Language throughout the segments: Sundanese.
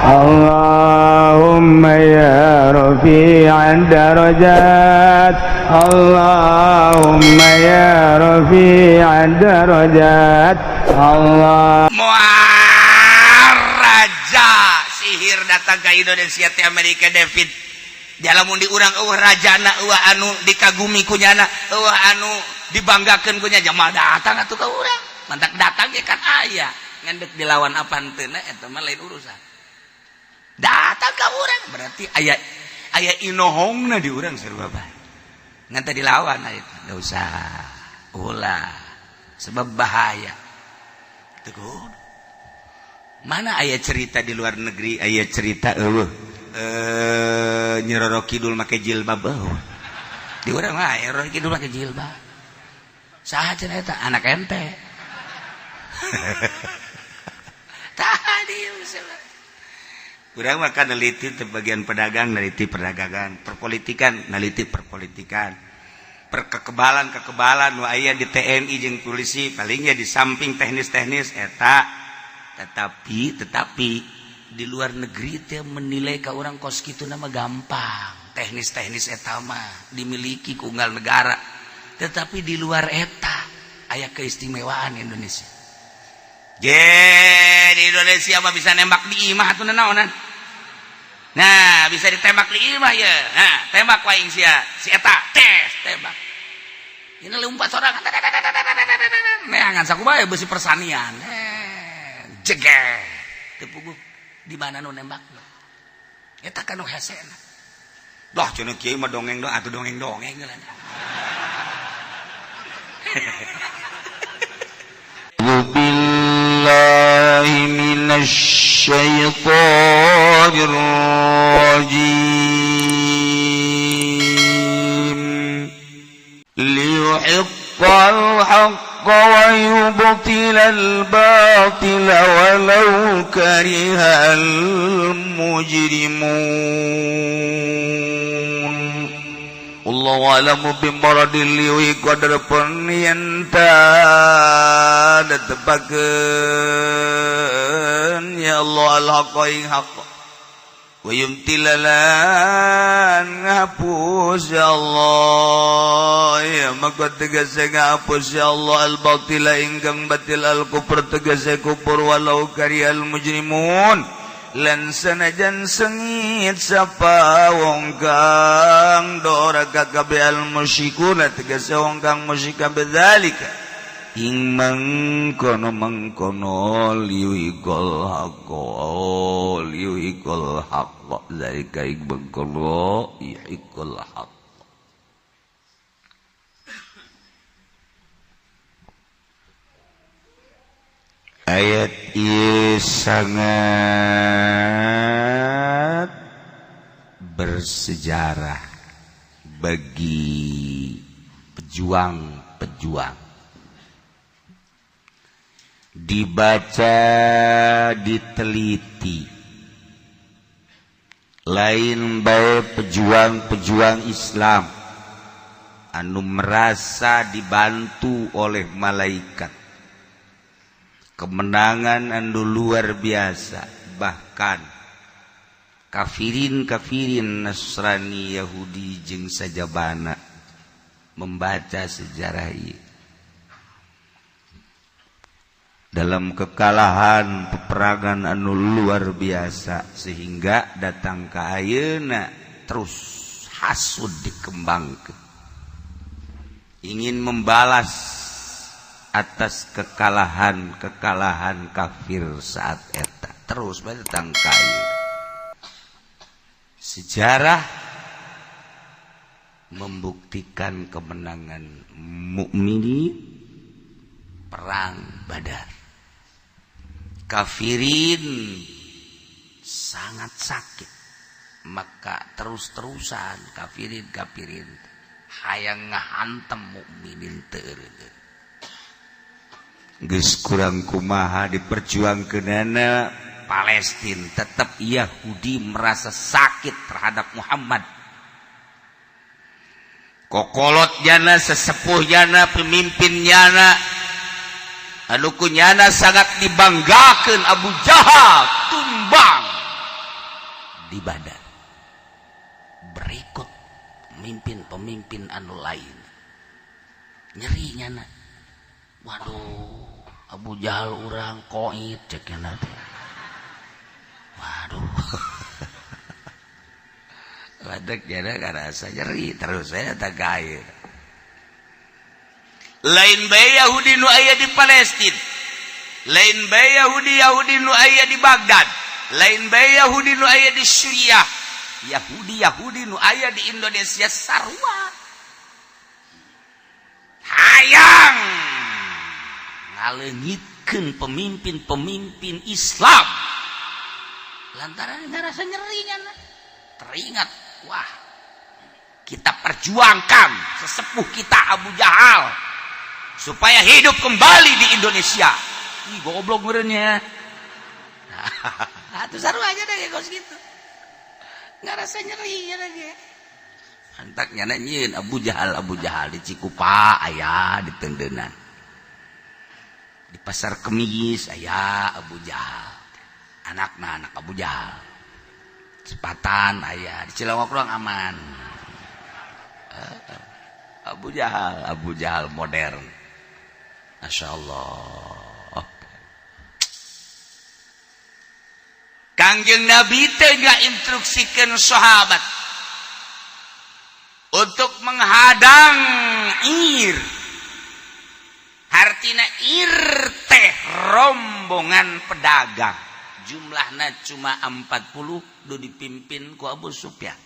اللهم يا رفيع الدرجات، اللهم يا رفيع الدرجات، الله Moal raja sihir datang ke Indonesia ti Amerika David. Lamun di urang euweuh rajana, euweuh anu dikagumi kunyana, euweuh anu dibanggakeun kunya, jamaah datang atuh ka urang. Mantak datang ge kan aya ngan deuk dilawan apa henteu eta mah lain urusan. Datang ka urang berarti aya aya inohongna di urang sarua bae. Ngan teu dilawan aya enggak usah. Ulah, sebab bahaya. Teu kudu. Mana aya cerita di luar negeri, aya cerita euweuh Nyi Roro Kidul make jilbab euweuh. Di urang mah aya Roro Kidul make jilbab. Saha cenah eta? Anak ente. Tadi urang mah kan neliti teh bagian pedagang, neliti perdagangan, perpolitikan, neliti perpolitikan, perkekebalan kekebalan nu aya di TNI jeung polisi palingnya di samping teknis-teknis eta. Tetapi di luar negeri teh menilai ke orang kos kitu nama gampang, teknis-teknis eta mah dimiliki ku unggal negara. Tetapi di luar eta aya keistimewaan Indonesia. Je, di Indonesia mah bisa nembak di imah atuh naonan. Nah, bisa ditembak di imah ya. Nah, tembak wae sia si eta, tes tembak. Ini lompat sorangan, neangan sakumaha besi persanian. Jeger teu puguh di mana nu nembak eta kan nu hesena. Dah cenah kiai mah dongeng dong atuh, dongeng-dongeng lah. بالله من الشيطان الرجيم، ليحق الحق ويبطل الباطل ولو كره المجرمون. الله أعلم بمراد liwi qadar pun yen ta tepakeun ya Allah al haqqa ing haqq wa yumtilalan ngapus ya Allah ya, maka tegese ngapus ya Allah al batila ingkang batil, al kufur tegese kufur, walau karihal mujrimun lan sanajan sengit sapa wong kang doraka kabeh, al musyrikuna tegese wong kang musyrik, bedzalika ing mangkono mangkono liwikol haqqo liwikol haqqo zalika ing mangkono ikol haqq. Ayat ieu sangat bersejarah bagi pejuang-pejuang, dibaca, diteliti, lain baik pejuang-pejuang Islam anu merasa dibantu oleh malaikat, kemenangan anu luar biasa, bahkan kafirin-kafirin Nasrani, Yahudi jeung sajabana membaca sejarah ieu dalam kekalahan peperangan anu luar biasa sehingga datang ke ayeuna terus hasud dikembangkan, ingin membalas atas kekalahan-kekalahan kafir saat eta terus datang ka ayeuna. Sejarah membuktikan kemenangan mukminin perang Badar. Kafirin sangat sakit, maka terus-terusan kafirin-kafirin hayang ngahantem mukminin teu. Geus kurang kumaha diperjuangkeunana Palestina, tetap Yahudi merasa sakit terhadap Muhammad. Kokolot jana, sesepuh jana, pemimpin jana anu kunyana sangat dibanggakan, Abu Jahal tumbang. Di Badar berikut pemimpin-pemimpin anu lain nyerinya na. Waduh, Abu Jahal urang koit ceknya teh. Waduh, ladek jana karasa nyeri terus saya tak gair. Lain bae Yahudi nu aya di Palestina, lain bae Yahudi Yahudi nu aya di Baghdad, lain bae Yahudi nu aya di Suriah, Yahudi Yahudi nu aya di Indonesia sarua hayang ngaleungitkeun pemimpin-pemimpin Islam lantaran ngerasa nyerinya. Teringat, wah, kita perjuangkan sesepuh kita Abu Jahal supaya hidup kembali di Indonesia. Ih, goblok meureunnya. Nah, tuh saru aja deh kos gitu. Ngerasa nyeri ya lagi. Antak nyana nyieun Abu Jahal, Abu Jahal di Cikupa aya, di Tendenan. Di Pasar Kemis aya Abu Jahal. Anakna anak Abu Jahal. Sepatan aya di Cilongok ruang aman. Abu Jahal, Abu Jahal modern. Masya Allah. Kangjeng Nabi teh instruksikan sahabat untuk menghadang ir. Hartina ir teh rombongan pedagang. Jumlahnya cuma 40 du dipimpin ku Abu Sufyan.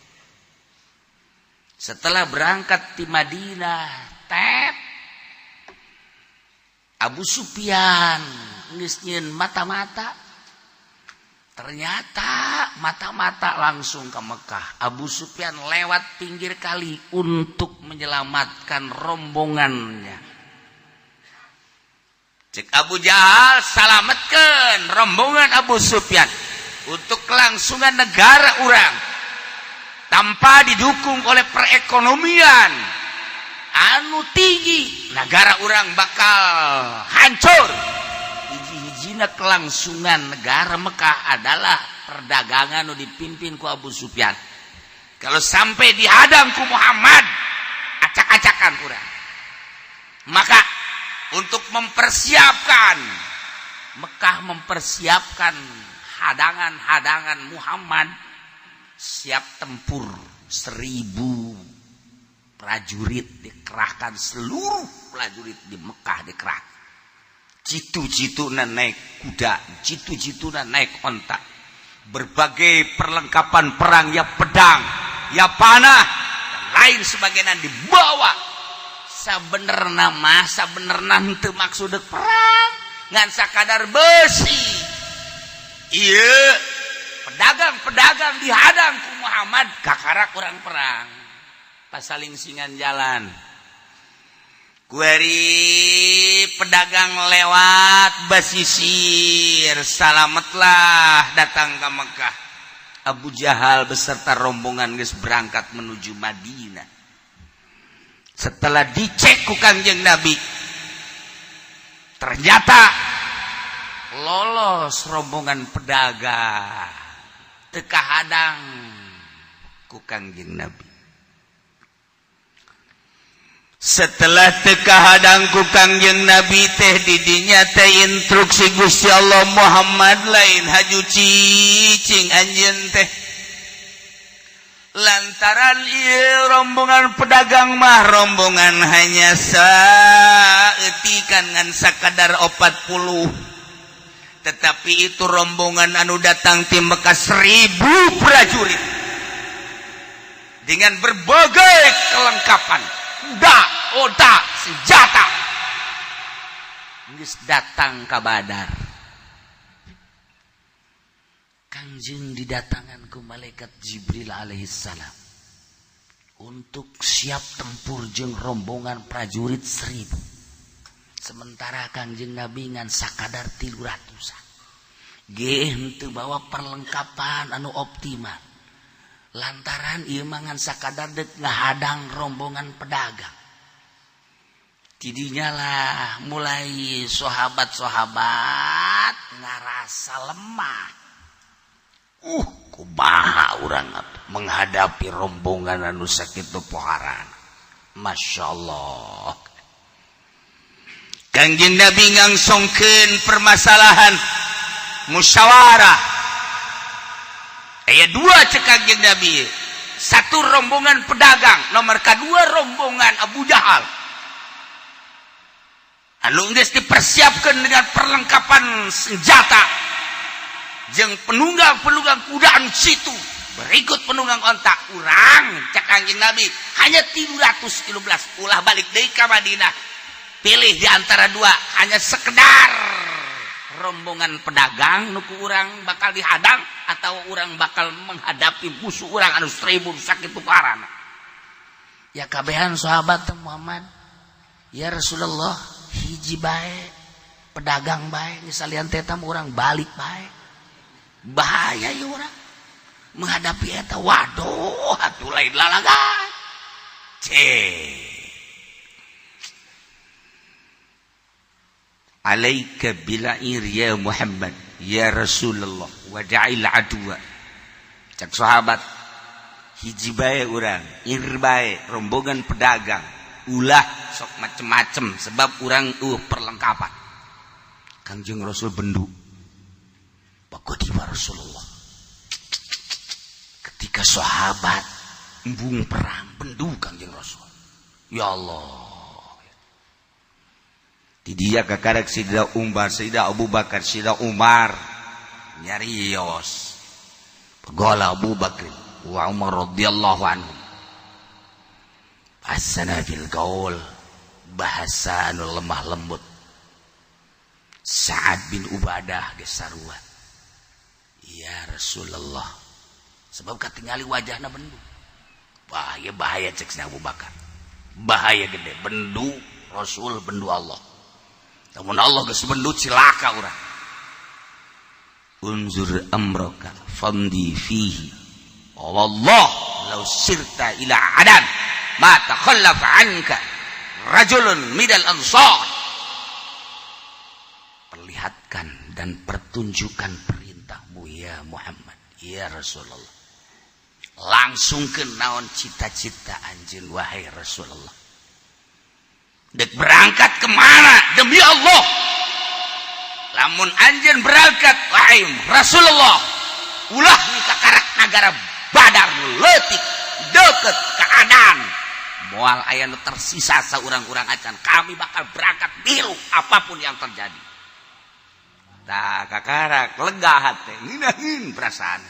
Setelah berangkat di Madinah, tep Abu Sufyan geus nyieun mata-mata. Ternyata mata-mata langsung ke Mekah. Abu Sufyan lewat pinggir kali untuk menyelamatkan rombongannya. Cek Abu Jahal, salametkan rombongan Abu Sufyan untuk kelangsungan negara urang tanpa didukung oleh perekonomian anu tinggi, negara urang bakal hancur. Hiji-hijina kelangsungan negara Mekah adalah perdagangan nu dipimpin ku Abu Sufyan. Kalau sampai dihadang ku Muhammad, acak-acakan urang. Maka untuk mempersiapkan Mekah, mempersiapkan hadangan-hadangan Muhammad siap tempur, 1.000 prajurit dikerahkan, seluruh prajurit di Mekah dikerahkan. Jitu-jitu naik kuda, jitu-jitu naik onta, berbagai perlengkapan perang, ya pedang, ya panah, dan lain sebagainya dibawa. Sabenerna mah, sabenerna henteu maksud perang, ngan sakadar besi. Iya, pedagang-pedagang dihadang ku Muhammad, kakara kurang perang. Pas saling singan jalan. Kuari pedagang lewat basisir, salametlah datang ke Mekah. Abu Jahal beserta rombongan geus berangkat menuju Madinah. Setelah dicek ku Kangjeng Nabi, ternyata lolos rombongan pedagang, teu kahadang ku Kangjeng Nabi. Setelah teu kahadang ku Kangjeng Nabi teh, didinya teh instruksi Gusti Allah, Muhammad lain haju cicing anjeun teh, lantaran ieu rombongan pedagang mah rombongan hanya saeutikan ngan sakadar 40, tetapi itu rombongan anu datang ti Mekah 1.000 prajurit dengan berbagai kelengkapan, kuda, onta, senjata, geus datang ka Badar. Kangjeng didatangan ku malaikat Jibril alaihissalam untuk siap tempur jeung rombongan prajurit 1.000. Sementara Kangjeng Nabi ngan sakadar 300-an. Ge henteu bawa perlengkapan anu optimal. Lantaran ieu mah ngan sakadar dek ngahadang rombongan pedagang. Tidinya lah mulai sahabat-sahabat ngarasa lemah. Kumaha urang menghadapi rombongan anu sakitu poharan? Masya Allah, Kangjeng Nabi ngangsongkeun permasalahan, musyawarah. Aya dua cek Kangjeng Nabi, satu rombongan pedagang, nomor kedua rombongan Abu Jahal anu geus dipersiapkan dengan perlengkapan senjata jeung penunggang-penunggang kuda anu situ berikut penunggang onta. Urang, cek Kangjeng Nabi, hanya 313, ulah balik deui ka Madinah. Pilih di antara dua, hanya sekedar rombongan pedagang nu ku urang bakal dihadang atau urang bakal menghadapi musuh urang anu 1000 sakitu parana. Ya, kabehan sahabat, "Muhammad, ya Rasulullah, hiji bae, pedagang bae. Geus salian teh urang balik bae, bahaya ya urang menghadapi eta." Waduh atuh, lain lalagan. Cek, "Alaika bil'ir ya Muhammad, ya Rasulullah, wa da'il aduwa." Cek sahabat, "Hiji bae urang, ir bae rombongan pedagang, ulah sok macem-macem sebab urang perlengkapan." Kangjeng Rasul bendu. Faqadiba Rasulullah. Ketika sahabat embung perang, bendu Kangjeng Rasul. Ya Allah, di dia kakarek Sidina Umar, Sidina Abu Bakar, Sidina Umar nyarios. Qala Abu Bakar wa Umar radhiyallahu anhum, "Hasana fil qaul," bahasa anu lemah lembut. Sa'ad bin Ubadah geus sarua, "Ya Rasulullah," sebab katingali wajahna bendu. Bahaya, bahaya, cek Abu Bakar, bahaya gede bendu Rasul, bendu Allah. Namun Allah geus bendu, cilaka urang. "Unzur amraka famdi fihi, wallah law sirta ila adan ma takhallafa anka rajulun minal ansar." Perlihatkan dan pertunjukan perintahmu, ya Muhammad, ya Rasulullah. Langsung ke naon cita-cita anjeun, wahai Rasulullah? Dek berangkat kemana? Demi Allah, lamun anjeun berangkat, wahai Rasulullah, ulah nih kakarak nagara Badar leutik deket keadaan, moal aya nu tersisa saurang-urang acan. Kami bakal berangkat biru apapun yang terjadi. Tah, kakarak lega hate, ngeunaheun perasaan.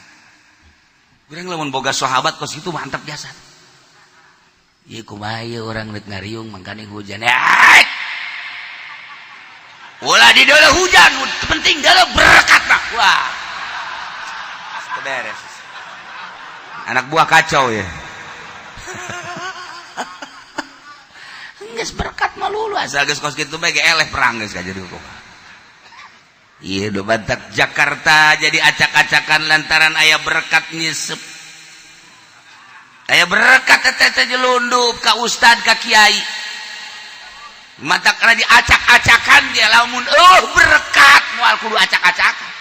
Urang lamun boga sahabat kos itu mantap jasa. Ieu kumaha ieu urang rek ngariung mangkaning hujan. Eh! Ulah di dalam hujan, penting dalam berkat mah. Wah. Beres. Anak buah kacau ya. Geus berkat mah lulu, asal geus kos kitu bae ge eleh perang geus ka jadi hukum. Iya, do batak Jakarta jadi acak-acakan lantaran aya berkat nyisep. Aya berkat teh teh nyelundup ka ustad, ka kiai. Mata kana diacak-acakan dia, lamun berkat moal kudu acak-acakan.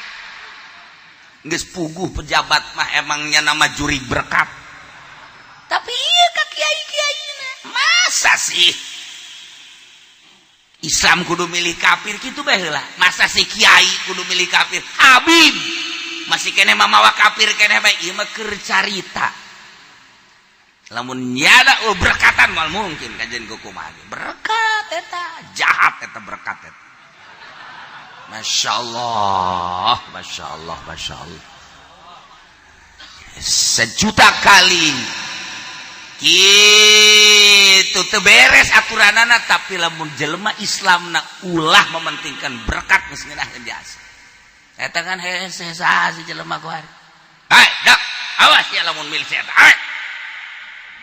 Geus puguh pejabat mah emangnya nama juri berkat. Tapi iya ka kiai-kiai, masa sih Islam kudu milih kafir gitu bae heula? Masa sih kiai kudu milih kafir? Habib masih keneh mamawa kafir keneh bae, ieu mah keur carita. Lamun nyada berkatan moal mungkin kajian kumaha berkat eta jahat, eta berkat eta. Masya Allah, Masya Allah, Masya Allah, sejuta kali gitu teu beres aturanana, tapi lamun jelema Islam na ulah mementingkan berkat, geus ngeunaheun jasa eta kan. Hese saha si jelema kuari? Hai dak, awas ya lamun milih si eta. Hai,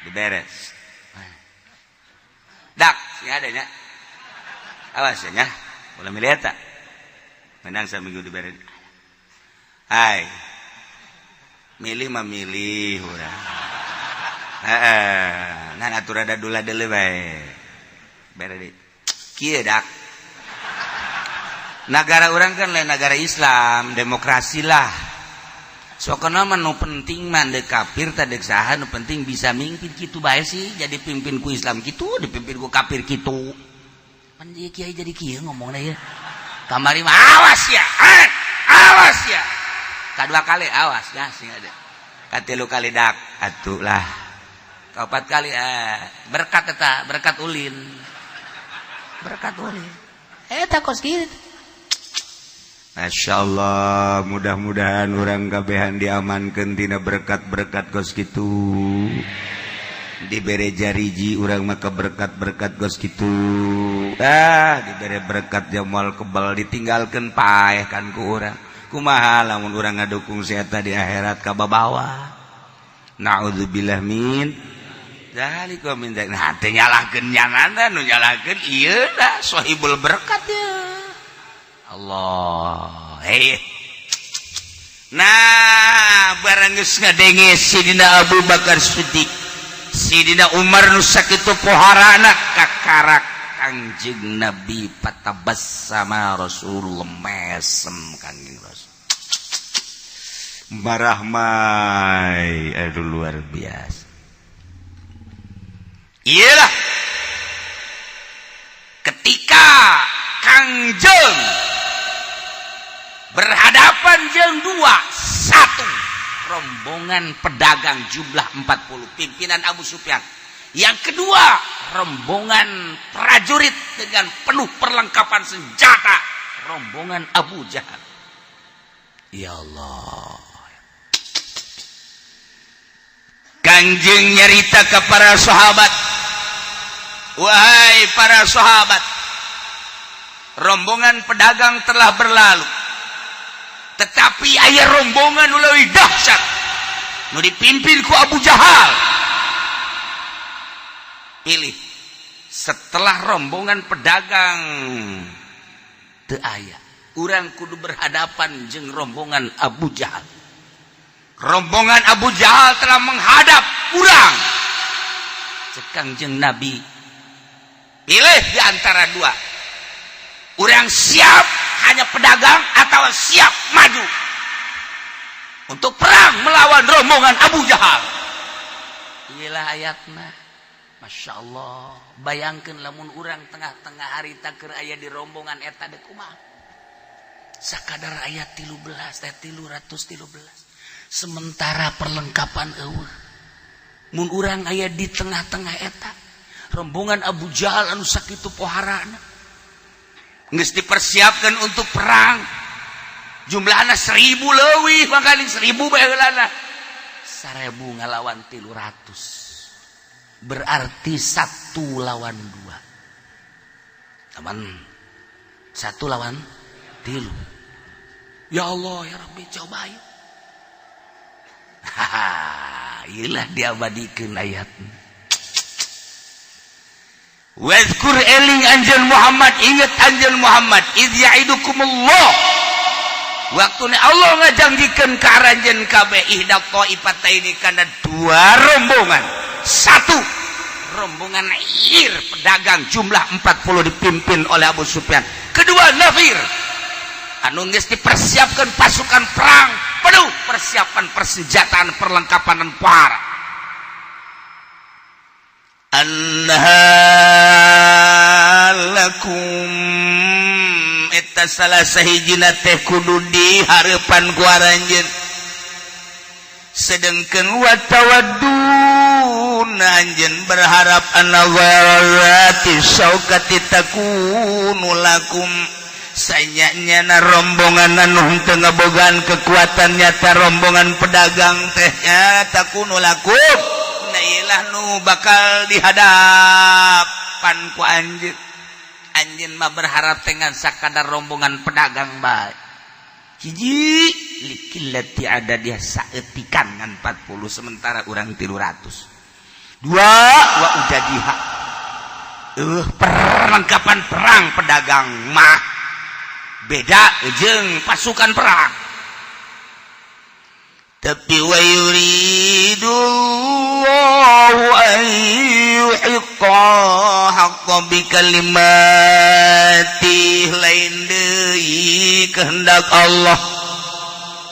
diberes dak sing adanya, awas ya nya, ulah milih eta, menang saminggu diberes. Hai, milih mah milih urang. Heeh, ngan aturan rada dula deuleu bae. Bere di. Kieu dak. Nagara urang kan lain negara Islam, demokrasi lah. Sokona mah nu penting mah deuk kafir tah deuk saha, nu penting bisa mimpin, kitu bae sih. Jadi pimpin ku Islam kitu, dipimpin ku kafir kitu. Pan ieu kiai jadi kieu ngomongna ya. Kamari mah awas ya, eh, awas ya. Kadua kali awas ya sing ada. Katilu kali dak atuh lah. Kaopat kali, eh, berkat eta, berkat ulin. Berkat ulin. Eta kos kitu. Masya Allah, mudah-mudahan urang kabehan diamankan tina berkat-berkat kos kitu, dibere jariji urang maka berkat-berkat kos kitu. Ah, dibere berkat jamal kebal, ditinggalkan paeh kan ku urang. Kumaha lamun urang ngadukung si eta di akhirat kababawa? Naudzubillah min dzalika min dzalik. Nah, teu nyalahkeun nyanana, nu nyalahkeun ieu dah sahibul berkat ya Allah. Hei. Nah, barang geus ngadenge Sidina Abu Bakar Siddiq, Sidina Umar nu sakitu poharana, kakarak Kangjeng Nabi, fatabassama Rasulullah, mesem Kangjeng Rasul. Marahmai, aduh, luar biasa. Iyalah, ketika Kangjeng berhadapan jeng dua, satu rombongan pedagang jumlah 40 pimpinan Abu Sufyan, yang kedua rombongan prajurit dengan penuh perlengkapan senjata, rombongan Abu Jahal. Ya Allah. Kanjeng nyarita ke para sahabat, "Wahai para sahabat, rombongan pedagang telah berlalu, tetapi aya rombongan nu leuwih dahsyat nu dipimpin ku Abu Jahal. Pilih, setelah rombongan pedagang teu aya, urang kudu berhadapan jeung rombongan Abu Jahal. Rombongan Abu Jahal telah menghadap urang." Cek Kangjeng Nabi, "Pilih di antara dua, urang siap hanya pedagang atau siap maju untuk perang melawan rombongan Abu Jahal." Inilah ayatna. Masya Allah, bayangkan lamun urang tengah-tengah hari keur aya di rombongan eta, dek kumaha? Sakadar ayat 13 teh 313, sementara perlengkapan euweuh. Mun urang aya di tengah-tengah eta rombongan Abu Jahal anu sakitu poharana, geus dipersiapkan untuk perang, jumlahna 1.000 leuwih, makali 1.000 bae heulana, 1.000 ngalawan 300, berarti 1 lawan 2, teman, 1 lawan 3. Ya Allah, ya Rabbi, coba yuk. Haha, iyalah diabadikan ayat. Wadhkur, eling anjeun Muhammad, ingat anjeun Muhammad, idz ya'idukumullah, waktune Allah ngajanjikeun ka aranjeun kabeh, ihda taifataini, kana dua rombongan. Satu rombongan ir pedagang jumlah 40 dipimpin oleh Abu Sufyan, kedua nafir anu geus dipersiapkan pasukan perang penuh persiapan persenjataan, perlengkapan, dan para anha lakum. Eta salah sahijina teh kudu di hareupan ku aranjeun, sedengkeun wa tawaddun, anjeun berharap, anna ghairati syaukati takunu lakum, sanyanya rombongan anu teu ngabogaan kekuatan nyata, rombongan pedagang teh nya, takunu lakum, nah nu bakal dihadapan ku anjeun. Anjeun mah berharap dengan sakadar rombongan pedagang bae. Hiji, liqillati ada dia, saeutikan ngan 40, sementara urang 300. Dua, wa udah diha perlengkapan perang pedagang mah beda jeung pasukan perang. Tapi wa yuridullahu an yuhiqqa haqqa bi kalimati, lain deui kehendak Allah.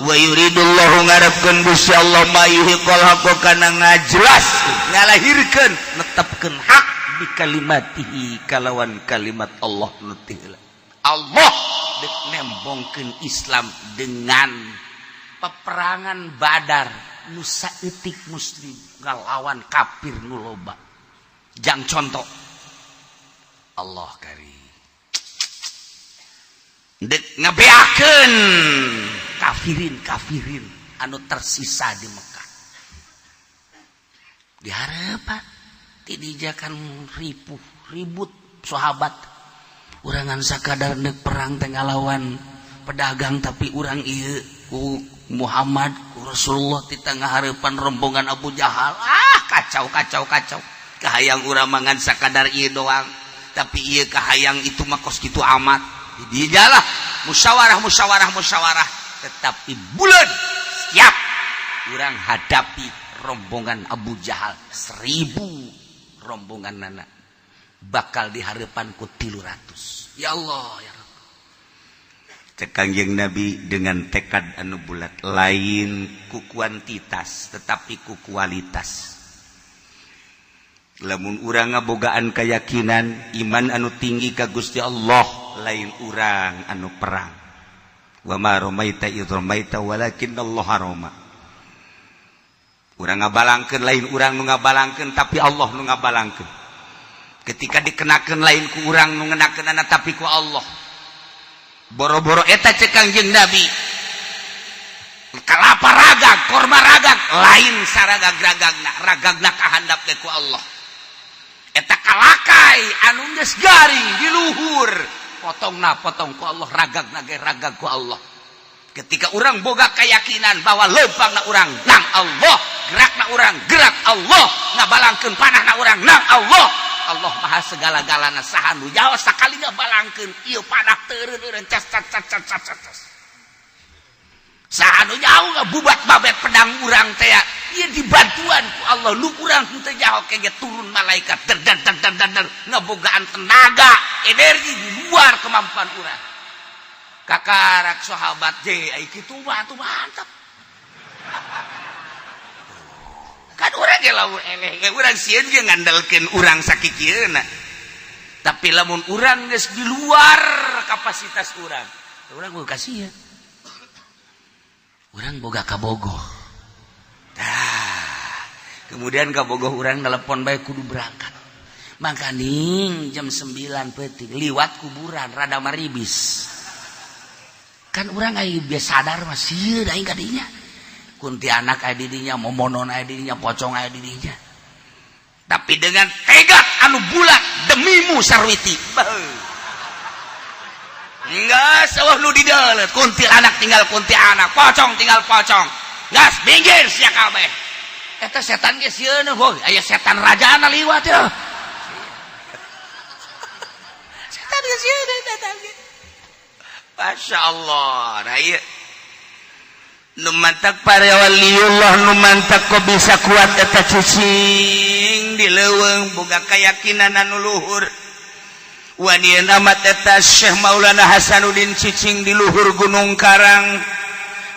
Wa yuridullahu, ngarepkeun Gusti Allah, ma yuhiqqal haqqa, kana ngajelas, ngalahirkeun, netepkeun hak, bi kalimatihi, kalawan kalimat Allah nu ti heula. Allah dek nembongkeun Islam dengan peperangan Badar nu saeutik muslim ngalawan kafir nu loba. Jang contoh Allah kari dek ngebeakeun kafirin kafirin anu tersisa di Mekah. Di harapan tidijakan ripuh ribut sahabat, urangan sakadar dek perang teh ngalawan pedagang, tapi urang ieu ku Muhammad, ku Rasulullah di tengah harapan rombongan Abu Jahal. Ah, kacau, kacau, kacau. Kahayang urang mangan sakadar ieu doang, tapi ieu kahayang itu mah kos kitu amat. Dijalah musyawarah, musyawarah, musyawarah, tetapi bulan siap urang hadapi rombongan Abu Jahal 1.000 rombongan nana bakal dihadapan ku 300. Ya Allah, ya Rabb. Cek Kangjeng Nabi, dengan tekad anu bulat, lain ku kuantitas tetapi ku kualitas. Lamun urang ngabogaan keyakinan iman anu tinggi ka Gusti Allah, lain urang anu perang. Wa ma ramaita idz ramaita walakin Allah rama. Urang ngabalangkeun, lain urang nu ngabalangkeun, tapi Allah nu ngabalangkeun. Ketika dikenakeun, lain ku urang nu ngenakeunana, tapi ku Allah. Boro-boro eta, cek Kangjeng Nabi, kalapa ragag, korma ragag, lain saragag ragagna, ragagna kahandap ge ku Allah. Eta kalakai anu geus garing di luhur, potongna potong ku Allah, ragagna ge ragag ku Allah. Ketika urang boga keyakinan bahwa lempangna urang nang Allah, gerakna urang gerak Allah, ngabalangkeun panahna urang nang Allah, Allah maha segala-galana. Saha nu jauh sakali ngabalangkeun ieu panah teureun-eureun, cas cas cas cas cas cas. Saha nu jauh ngabubat babet pedang urang teh, ieu dibantuan ku Allah. Nu urang teu jauh kege turun malaikat, der der der der der, der, ngabogaan tenaga energi di luar kemampuan urang. Kakarak sahabat je, ai kitu mah atuh mantap kan. Urang ge lamun eleh ge urang sieun ge ngandalkeun urang sakikieuna, tapi lamun urang geus di luar kapasitas urang, urang boga kasieun, urang boga kabogoh. Tah, kemudian kabogoh urang telepon bae, kudu berangkat. Makaning jam 9 peuting liwat kuburan rada maribis kan. Urang aya biasa sadar mah sieun aing kadinya, kuntianak aya di dinya, momonon aya di dinya, pocong aya di dinya, tapi dengan tekad anu bulat, demimu Sarwiti. Enggak sawah nu di dalam, kuntilanak tinggal kuntilanak, pocong tinggal pocong, gas minggir sia kabeh. Eta setan ge sieun, boy, aya setan rajana liwat ya. Setan ge sieun eta ge. Masya Allah. Nah, ieu nu mantak para waliullah, nu mantak kok bisa kuat eta cicing di leuweung, boga keyakinan anu luhur. Wanian amat eta Syekh Maulana Hasanuddin cicing di luhur Gunung Karang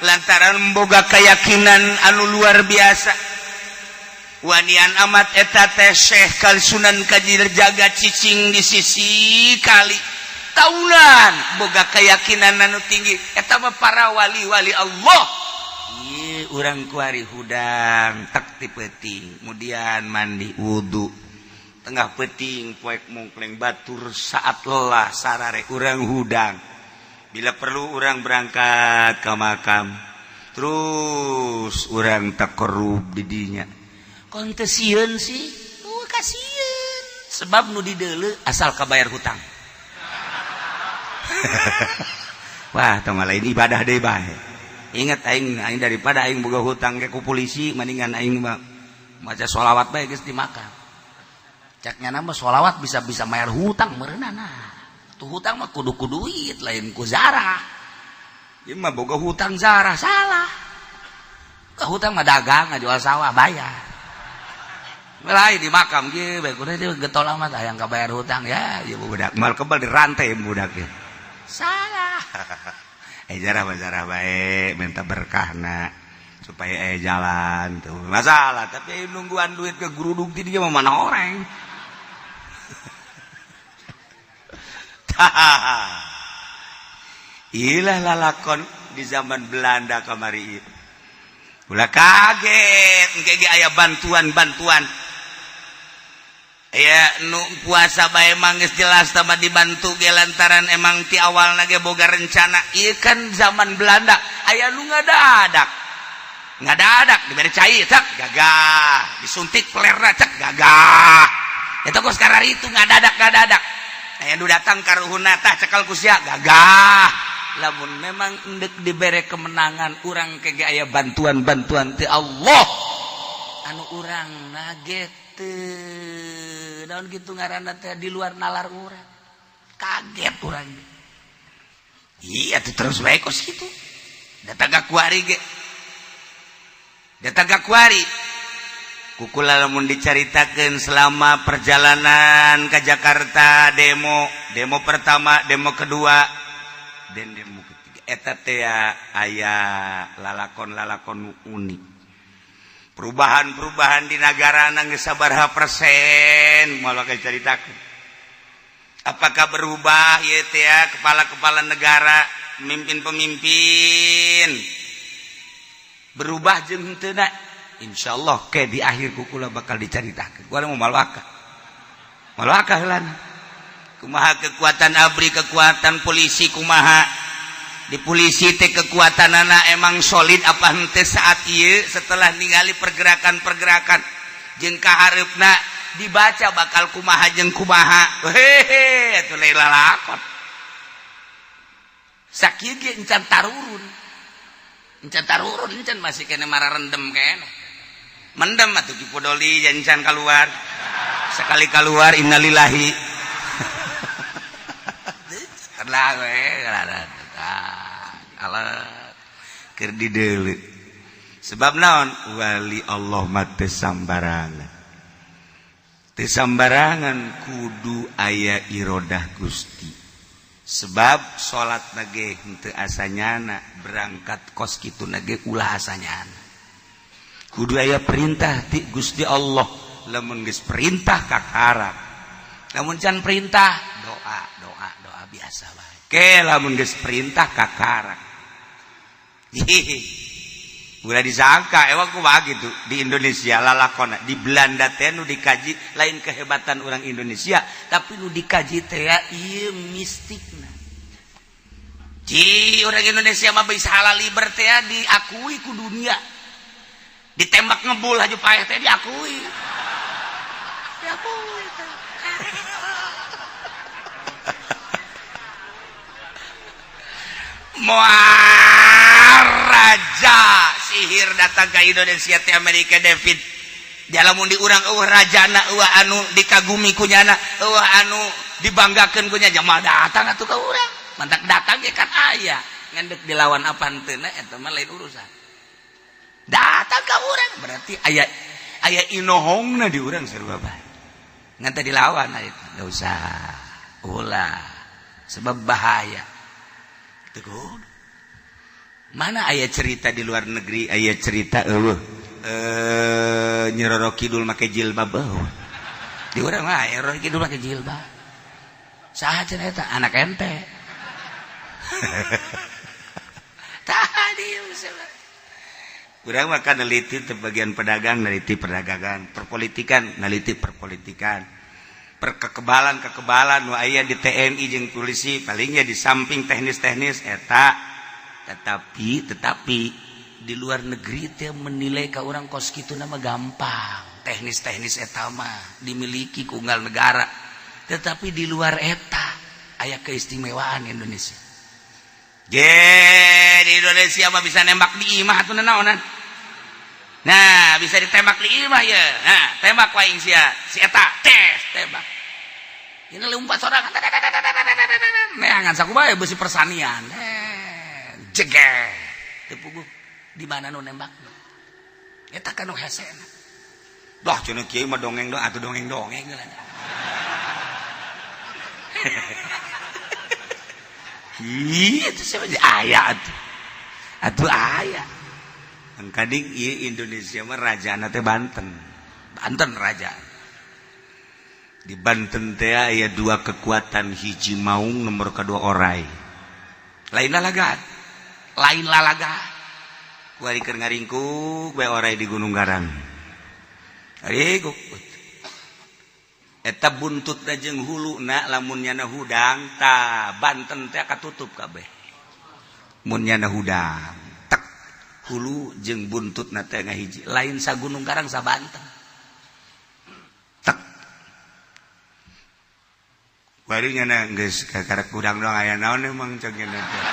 lantaran boga keyakinan anu luar biasa. Wanian amat eta teh Syekh Kal Sunan Kajir Jaga cicing di sisi kali tahunan, boga keyakinan anu tinggi. Eta mah para wali-wali Allah. Ieu urang kuari hudang tak ti peuting, kemudian mandi wudhu tengah peuting, poek mungkleng batur saat lelah sarare urang hudang. Bila perlu urang berangkat ke makam, terus urang takorub di dinya. Kon teu sieun sih? Oh, kasieun, sebab nu dideuleu asal kabayar hutang. Wah, tong lain ibadah deui bae. Ingat aing, aing daripada aing boga hutang ke ku polisi, mendingan aing mah maca sholawat bae geus dimakan. Caknya nama sholawat bisa bisa bayar hutang meureunana. Tuh hutang mah kudu ku duit, lain ku zarah. Ieu mah boga hutang zarah salah. Ke hutang mah dagang, ngajual sawah bayar. Lain di makam kieu bae kudu itu getol amat hayang kabayar hutang ya, ieu budak mal kebal dirantai budak ya. Salah. Jarah bae minta berkahna supaya jalan tuh masalah, tapi nungguan duit ke geruduk ti dia mah mana orang. Ilah lalakon di zaman Belanda kamari ieu. Ulah kaget engke ge aya bantuan-bantuan. Aya nu puasa bae emang geus jelas tama dibantu ge lantaran emang ti awalna ge boga rencana. Ieu kan zaman Belanda aya nu ngadadak. Ngadadak dibere cai cek gagah, disuntik pelerna cek gagah. Eta kos kararitu ngadadak-ngadadak. Aya nu datang karuhunna tah cekal ku sia gagah. Lamun memang endek dibere kemenangan urang ke aya bantuan-bantuan ti Allah anu urang nage teu naon kitu ngaranna teh di luar nalar urang kaget urang. Iya tuh terus bae kos kitu datang ka kuari ge, datang ka kuari kukula lamun dicaritakeun selama perjalanan ke Jakarta demo, demo pertama, demo kedua, dan demo ketiga eta teh aya lalakon-lalakon unik, perubahan-perubahan di negara geus sabaraha persen moal bakal caritakeun. Apakah berubah ieu teh kepala-kepala negara, pemimpin-pemimpin berubah jeung henteu na? Insyaallah ke di akhir kukula bakal dicaritakeun. Gua mau malwaka malwaka heulana kumaha kekuatan ABRI, kekuatan polisi kumaha, di polisi teh kekuatan anak emang solid apa henteu saat ieu setelah ningali pergerakan-pergerakan jeung kahareupna dibaca bakal kumaha jeung kumaha. Hehe atuh lain lalakon sakieu ge encan tarurun, encan tarurun, encan masih kene mararendem kene mendem atuh Ki Podoli encan keluar sekali keluar innalillahi. Sebab naon wali Allah mah teu sambarangan, teu sambarangan kudu aya irodah Gusti. Sebab salat nage henteu asanyana, berangkat kos kitu nage ulah asanyana, kudu aya perintah ti Gusti Allah. Lamun geus perintah kakara, lamun can perintah doa doa doa biasa bae. Ke lamun geus perintah kakara. Ulah disangka emang kumaha gitu di Indonesia lalakona di Belanda teh nu dikaji lain kehebatan orang Indonesia, tapi nu dikaji teh ieu mistikna. Ci orang Indonesia mah bisa halal liber teh diakui ku dunia. Ditembak ngebul aja paeh teh diakui. Diakui teh. Moal raja sihir datang ke Indonesia teh Amerika David. Lamun di urang eueuh rajana, eueuh anu dikagumi kunyana, eueuh anu dibanggakeun kunya, jamaah datang atuh ka urang. Mantak datang ge kan aya ngan deuk dilawan apa henteu eta mah lain urusan. Datang ka urang berarti aya aya inohongna di urang sarua bae. Ngan teh dilawan aya enggak usah. Ulah sebab bahaya. Mana aya cerita di luar negeri, aya cerita eueuh Nyi Roro Kidul make jilbab eueuh. Di urang mah Nyi Roro Kidul make jilbab. Saha cenah eta? Anak ente. Tah dieu urang mah kan neliti teh bagian pedagang, neliti perdagangan, perpolitikan, neliti perpolitikan. Perkekebalan-kekebalan nu aya di TNI jeung polisi palingnya di samping teknis-teknis eta, tetapi di luar negeri teh menilai ka urang kos kitu nama gampang, teknis-teknis eta mah dimiliki ku unggal negara, tetapi di luar eta aya keistimewaan Indonesia. Ge di Indonesia mah bisa nembak di imah atuh naonan. Nah, bisa ditembak di imah ya. Nah, tembak wae sia si eta tes tembak. Ini lompat sorangan. Neangan sakumaha besi persanian. Jeger. Teu puguh di mana nu nembak. Eta kan nu hesena. Dah cenah kieu mah dongeng dong atuh dongeng-dongeng. Itu siapa aya atuh. Atuh aya. Angkading ieu Indonesia mah rajana teh Banten. Banten raja. Di Banten teh aya dua kekuatan, hiji maung, nomor kedua orai. Lain lalaga. Lain lalaga. Kuari keur ngaringkuk bae orai di Gunung Garang. Ngaringkuk. Eta buntutna jeung huluna lamun nyana hudang ta Banten teh katutup kabeh. Mun nyana hudang tek hulu jeung buntutna teh ngahiji, lain sa Gunung Karang sa Banten. Tek. Bari nyana geus kakarek hudang doang aya naon emang cek nyana teh.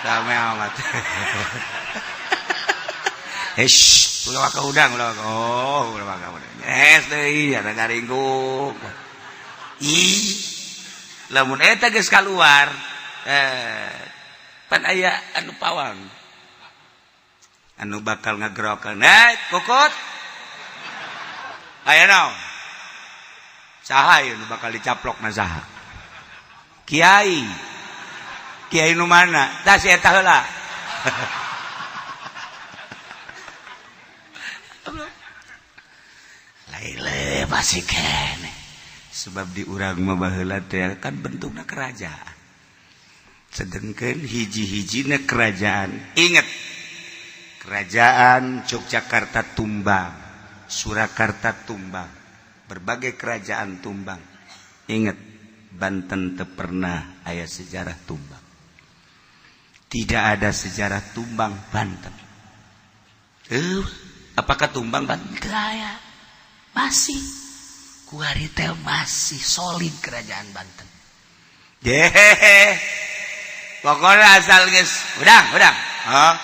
Rame amat. Eish, ulah ka hudang, ulah ka. Oh, ulah ka hudang. Es deui ada ngaringkuk. Ih. Lamun eta geus kaluar, pan aya anu pawang. Anu bakal ngagerokeun. Eh, kokot. Aya naon? Saha ieu nu bakal dicaplok na saha? Kiai. Kiai nu mana? Tah si eta heula. Laile masih kene. Sebab di urang mah baheula teh kan bentukna kerajaan. Sedengkeun hiji-hijina kerajaan. Ingat, kerajaan Yogyakarta tumbang, Surakarta tumbang, berbagai kerajaan tumbang. Ingat, Banten teu pernah aya sejarah tumbang. Tidak ada sejarah tumbang Banten. Apakah tumbang Banten? Teu aya. Masih. Kuari teh masih solid kerajaan Banten. Jehehe. Pokoknya asal geus hudang, hudang. Hah?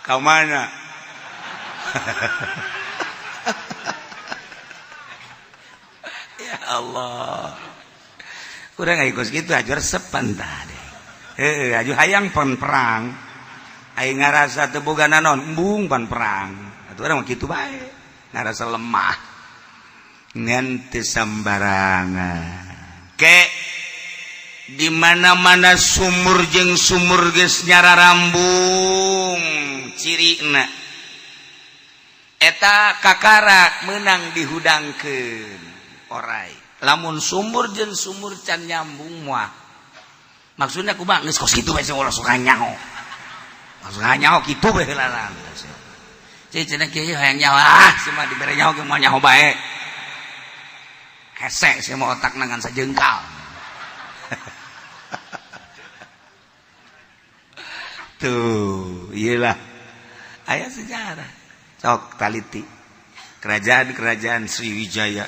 Ka mana? Ya Allah. Urang aya kos kitu aju resepan tah deh. Heuh, aju hayang pan perang. Aing ngarasa teu boga naon, embung pan perang. Atuh urang mah kitu bae. Ngarasa lemah. Ngan teu sambarangan. Ke di mana-mana sumur jeung sumur geus nyararambung cirina. Eta kakarak meunang dihudangkeun orai. Lamun sumur jeung sumur can nyambung moal. Maksudnya kumaha geus kos kitu bae sing ulah suka nyaho. Langsung nyaho kitu bae heula. Ceu cenah kieu hayang nyaho, ah sia mah dibere nyaho ge moal nyaho bae. Hese sia mah otakna ngan sajengkal. Tuh, iyalah. Aya sejarah. Sok taliti. Kerajaan-kerajaan Sriwijaya,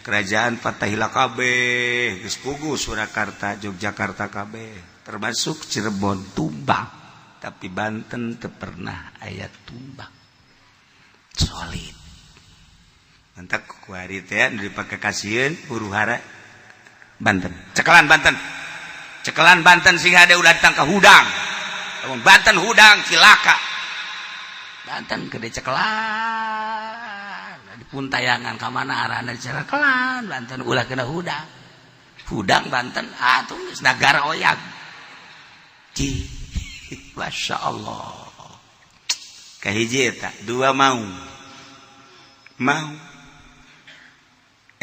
kerajaan Fatahila kabeh, geus puguh Surakarta, Yogyakarta kabeh, termasuk Cirebon tumbang. Tapi Banten teu pernah aya tumbang. Solid. Mantak kuari teh nu dipake kasieun huru hara Banten. Cekelan Banten. Cekelan Banten sing hade ulah datang ka hudang. Lamun Banten hudang cilaka. Banten gede cekelan. Di puntayangan ka mana arahna dicekelan Banten ulah kena hudang. Hudang Banten atuh geus nagara oyag. Ci, Masya Allah. Kahiji eta, dua maung. Mau.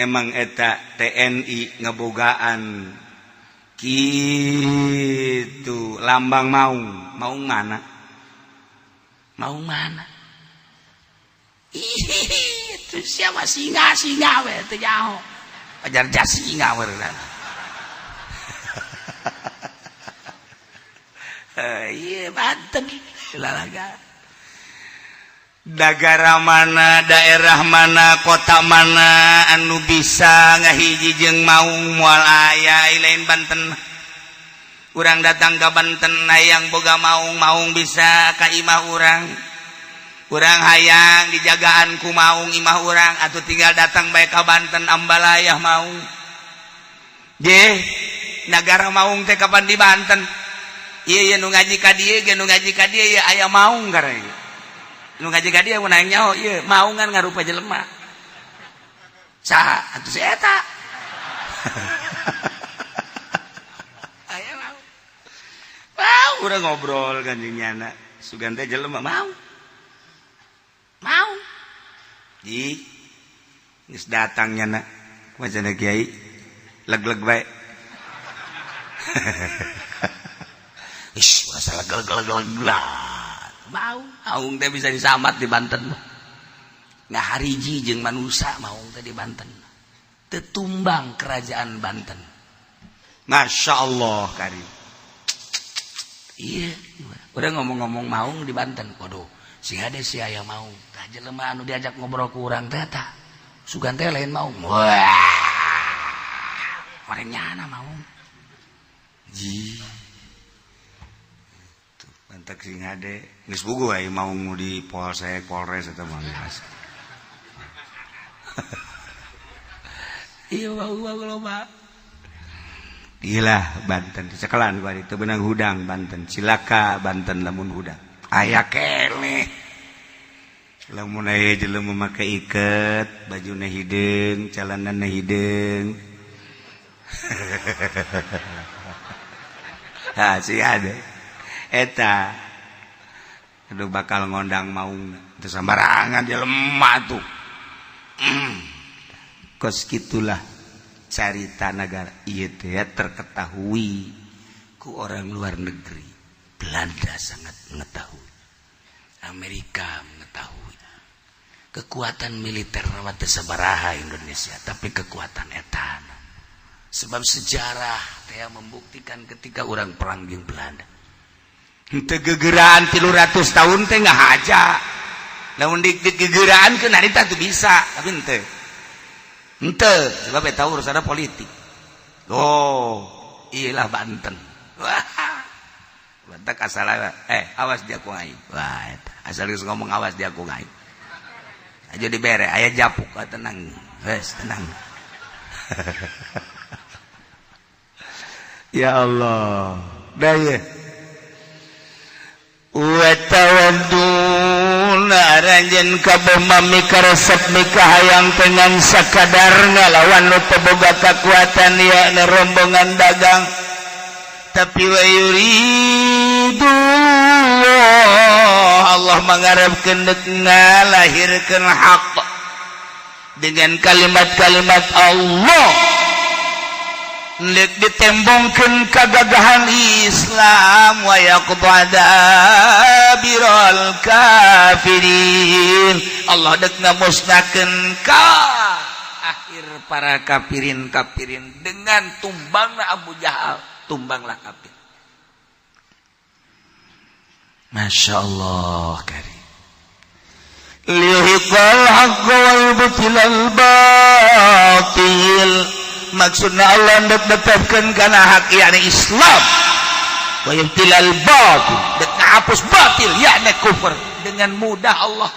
Emang eta TNI ngebogaan gitu lambang maung. Maung mana? Maung mana? Ih, itu siapa singa singa we teu nyaho. Ajar jas singa we. Iya Banten lalaga. Nagara mana, daerah mana, kota mana anu bisa ngahiji jeung maung moal aya lain Banten. Urang datang ka Banten hayang boga maung, maung bisa ka imah urang. Urang hayang dijagaan ku maung imah urang atuh tinggal datang bae ka Banten ambalayah maung. Je, nagara maung teh kapan di Banten? Ieu ye nu ngaji ka dieu ge nu ngaji ka dieu ye aya maung karena. Nu ngaji ka dieu mun hayang nyaho ieu maungan ngarupa jelema. Saha atuh si eta? Aya Urang ngobrol kan jeung nyana, sugan teh jelema mau mau di geus datang nyana, kumaha kiai, leg-leg bae. Ish, rasa leg-leg leg mau aung teh bisa disamat di Banten. Nggak hariji jeung manusia maung teh di Banten. Tetumbang kerajaan Banten. Masya Allah karim. Iya, udah ngomong-ngomong maung di Banten. Waduh, sing ada si aya maung. Tah jelema anu diajak ngobrol ku urang teh tah. Sugan teh lain maung. Wah. Orang nyana maung. Ji. Tuh, mantak sing hade. Geus bugu aya maung di Polsek, Polres eta mah geus. Iya, maung loba. Gila Banten cekelan gua itu benang hudang Banten cilaka Banten lamun hudang aya keneh lamun aya jelema make iket bajuna hideung calanana hideung. Ha si ade eta aduh bakal ngondang maung teu sambarangan jelema tuh. Kos kitulah carita negara ieu teh terketahui ku orang luar negeri. Belanda sangat mengetahui, Amerika mengetahui kekuatan militer mah teu sabaraha Indonesia, tapi kekuatan etana sebab sejarah teh membuktikan ketika orang perang jeung Belanda henteu gegeraan 300 tahun teh ngahaja. Lamun digegeraan keun harita teu bisa, tapi henteu. Ente, sebab eta urusanna politik. Oh, iyalah Banten. Wah. Banten asal awas dia ku aing. Wah, eta asal geus ngomong awas dia ku aing. Aja dibere aya japuk, tenang. Wes, tenang. Ya Allah. Dah ye. Wa tawadduna aranjeun kabeh mami karesep mikahayang dengan sakadar ngalawan nu teu boga kakuatan yakni rombongan dagang, tapi wa yuridu Allah mangarepkeun deuk ngalahirkeun hak dengan kalimat-kalimat Allah dek ditembongkeun kagagahan Islam wa yaqta dabiral kafirin. Allah dek ngamusnahkeun ka akhir para kafirin kafirin dengan tumbangna Abu Jahal, tumbanglah kafir. Masya Allah karim. Liyuhiqal haqqa wa yubtilal batil. Maksudna Allah dek netepkeun kana hak yakni Islam, wa yubtilal batil, dek ngahapus batil yakni kufur dengan mudah Allah.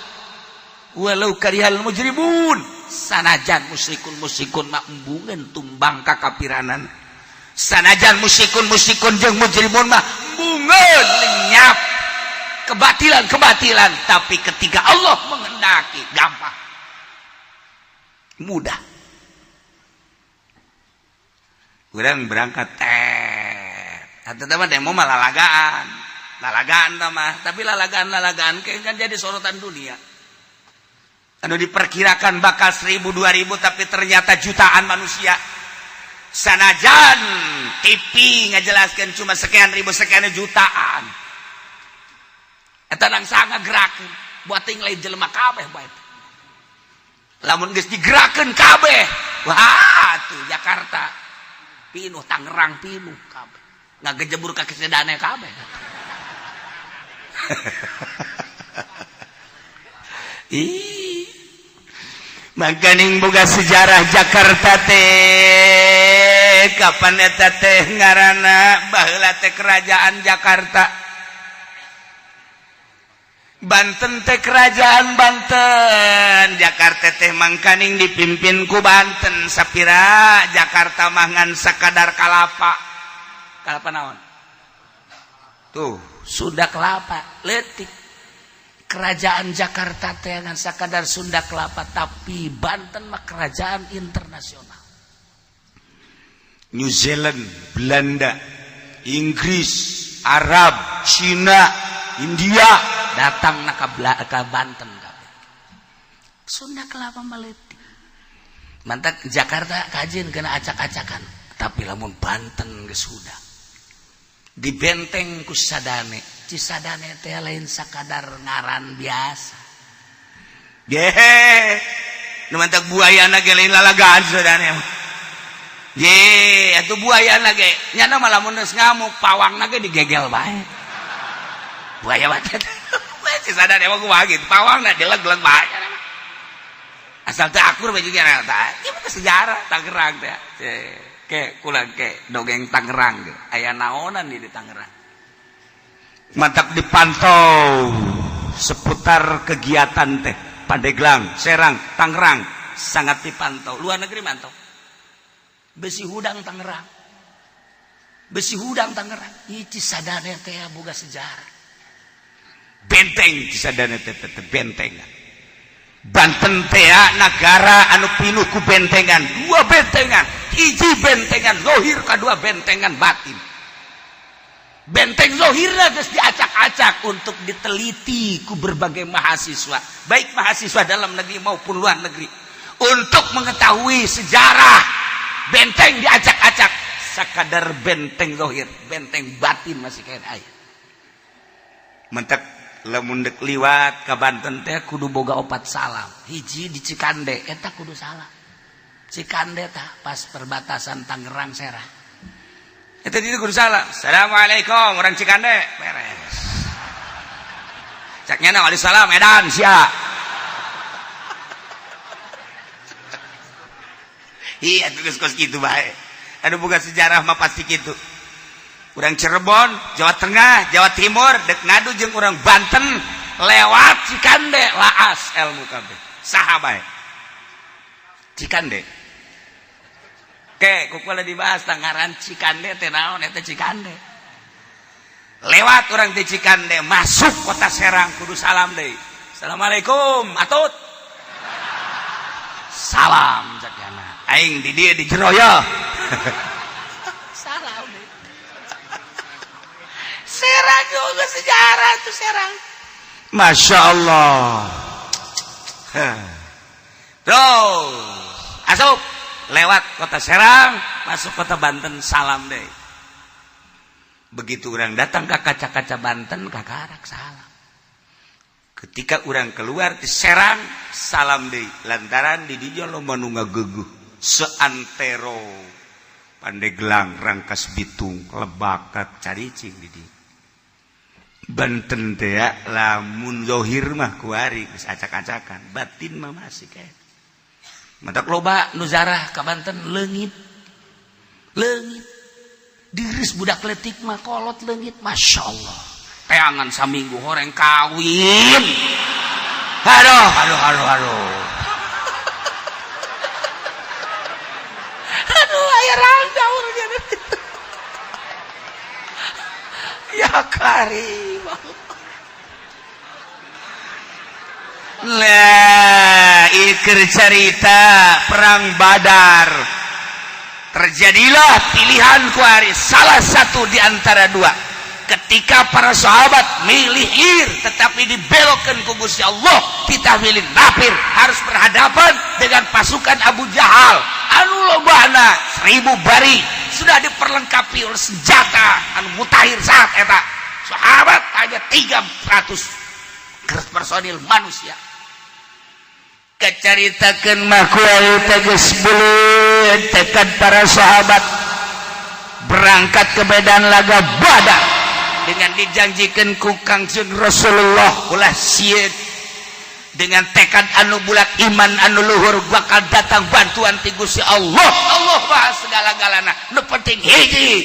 Walau karihal mujrimun, sanajan musyrikun musyrikun mah embungeun tumbang kakapiranan, sanajan musyrikun musyrikun jeung mujrimun mah embungeun lenyap kebatilan kebatilan, tapi ketika Allah menghendaki gampang mudah. Urang berangkat teh atau mah demo mah lalagaan lalagaan mah, tapi lalagaan lalagaan kan jadi sorotan dunia. Anu diperkirakan bakal 1000 2000 tapi ternyata jutaan manusia. Sanajan TV ngajelaskan cuma sekian ribu sekian jutaan, eta nang sangat gerakeun buat ting lain jelema kabeh bae. Lamun geus digerakeun kabeh, wah tuh Jakarta pinuh, Tangerang pinuh kabeh, ngagejebur ka kesedana kabeh. Ih, makaning boga sejarah Jakarta teh kapan eta teh ngaranna baheula teh kerajaan Jakarta. Banten teh kerajaan Banten, Jakarta teh mangkaning dipimpin ku Banten. Sapira Jakarta mah ngan sakadar kalapa. Kalapa naon? Tuh, Sunda kelapa leutik. Kerajaan Jakarta teh ngan sakadar Sunda kelapa, tapi Banten mah kerajaan internasional. New Zealand, Belanda, Inggris, Arab, Cina, India datang na ka Banten kabeh. Sunda kelapa meletik. Mantak Jakarta kajian kena acak-acakan, tapi lamun Banten geus sudah. Di benteng ku Cisadane, Cisadane teh lain sakadar ngaran biasa. Gehe, nu mantak buayana ge lain lalagaan Cisadane. Ye, atuh buayana ge nyana mah lamun geus ngamuk pawangna ge digegel bae. Buaya mah teh. Cisadane mah kumaha gitu, pawangna dileg-leg bae. Asal teu akur bae juga tah. Ieu mah sejarah Tangerang teh. Ke kulang ke dongeng Tangerang ge. Aya naonan di Tangerang. Mantak dipantau seputar kegiatan teh Pandeglang, Serang, Tangerang sangat dipantau. Luar negeri mantau. Besi hudang Tangerang. Besi hudang Tangerang. Ieu Cisadane teh boga sejarah. Benteng Cisadane teh teh benteng. Banten teh nagara anu pinuh ku bentengan, dua bentengan, hiji bentengan zohir kadua bentengan batin. Benteng zohirna geus diacak-acak untuk diteliti ku berbagai mahasiswa, baik mahasiswa dalam negeri maupun luar negeri, untuk mengetahui sejarah. Benteng diacak-acak, sakadar benteng zohir, benteng batin masih kayak aya. Mentek lamun dek liwat ka Banten teh kudu boga opat salam. Hiji di Cikande eta kudu salam. Cikande tah pas perbatasan Tangerang Serang. Eta di kudu salam. Assalamualaikum orang Cikande. Beres. Cak nyana waalaikumsalam edan sia. Iya geus kos kitu bae. Anu boga sejarah mah pasti kitu. Urang Cirebon, Jawa Tengah, Jawa Timur dek ngadu jeung urang Banten lewat Cikande laas ilmu kabeh. Saha bae? Cikande. Ke ku dibahas tangaran Cikande teh naon eta Cikande. Lewat urang di Cikande masuk kota Serang kudu salam deui. Assalamualaikum atut. Salam cak jana. Aing di dieu di jero ya. Salam deui. Serang juga sejarah tuh Serang. Masya Allah. Terus asup lewat kota Serang masuk kota Banten salam deh. Begitu orang datang ke kaca-kaca Banten kakarak salam. Ketika orang keluar di Serang salam deh. Lantaran di dieu loba nu ngageugeuh seantero Pandeglang, Rangkas Bitung, Lebak, Caricing di dieu. Banten teh lamun zohir mah kuari geus acak-acakan, batin mah masih kayak. Mantak loba nu zarah ka Banten leungit. Leungit. Diris budak letik mah kolot leungit, Masya Allah. Teangan saminggu horeng kawin. Aduh, aduh, aduh, aduh. Aduh, aya rangda urang. Ya karim. Lah, ieu cerita perang Badar. Terjadilah pilihan kuari salah satu di antara dua. Ketika para sahabat milih ir tetapi dibelokkan ku Gusti Allah, kita milih nafir, harus berhadapan dengan pasukan Abu Jahal anu lobana 1000 bari sudah diperlengkapi oleh senjata anu mutakhir saat eta. Sahabat hanya 300 personil manusia. Kecaritakeun mah kuari teh geus beuleut tekad para sahabat berangkat ke medan laga Badar dengan dijanjikan ku Kangjeng Rasulullah ulah sieun, dengan tekad anu bulat, iman anu luhur, bakal datang bantuan ti Gusti Allah. Allah bahas segala-galana, nu penting hiji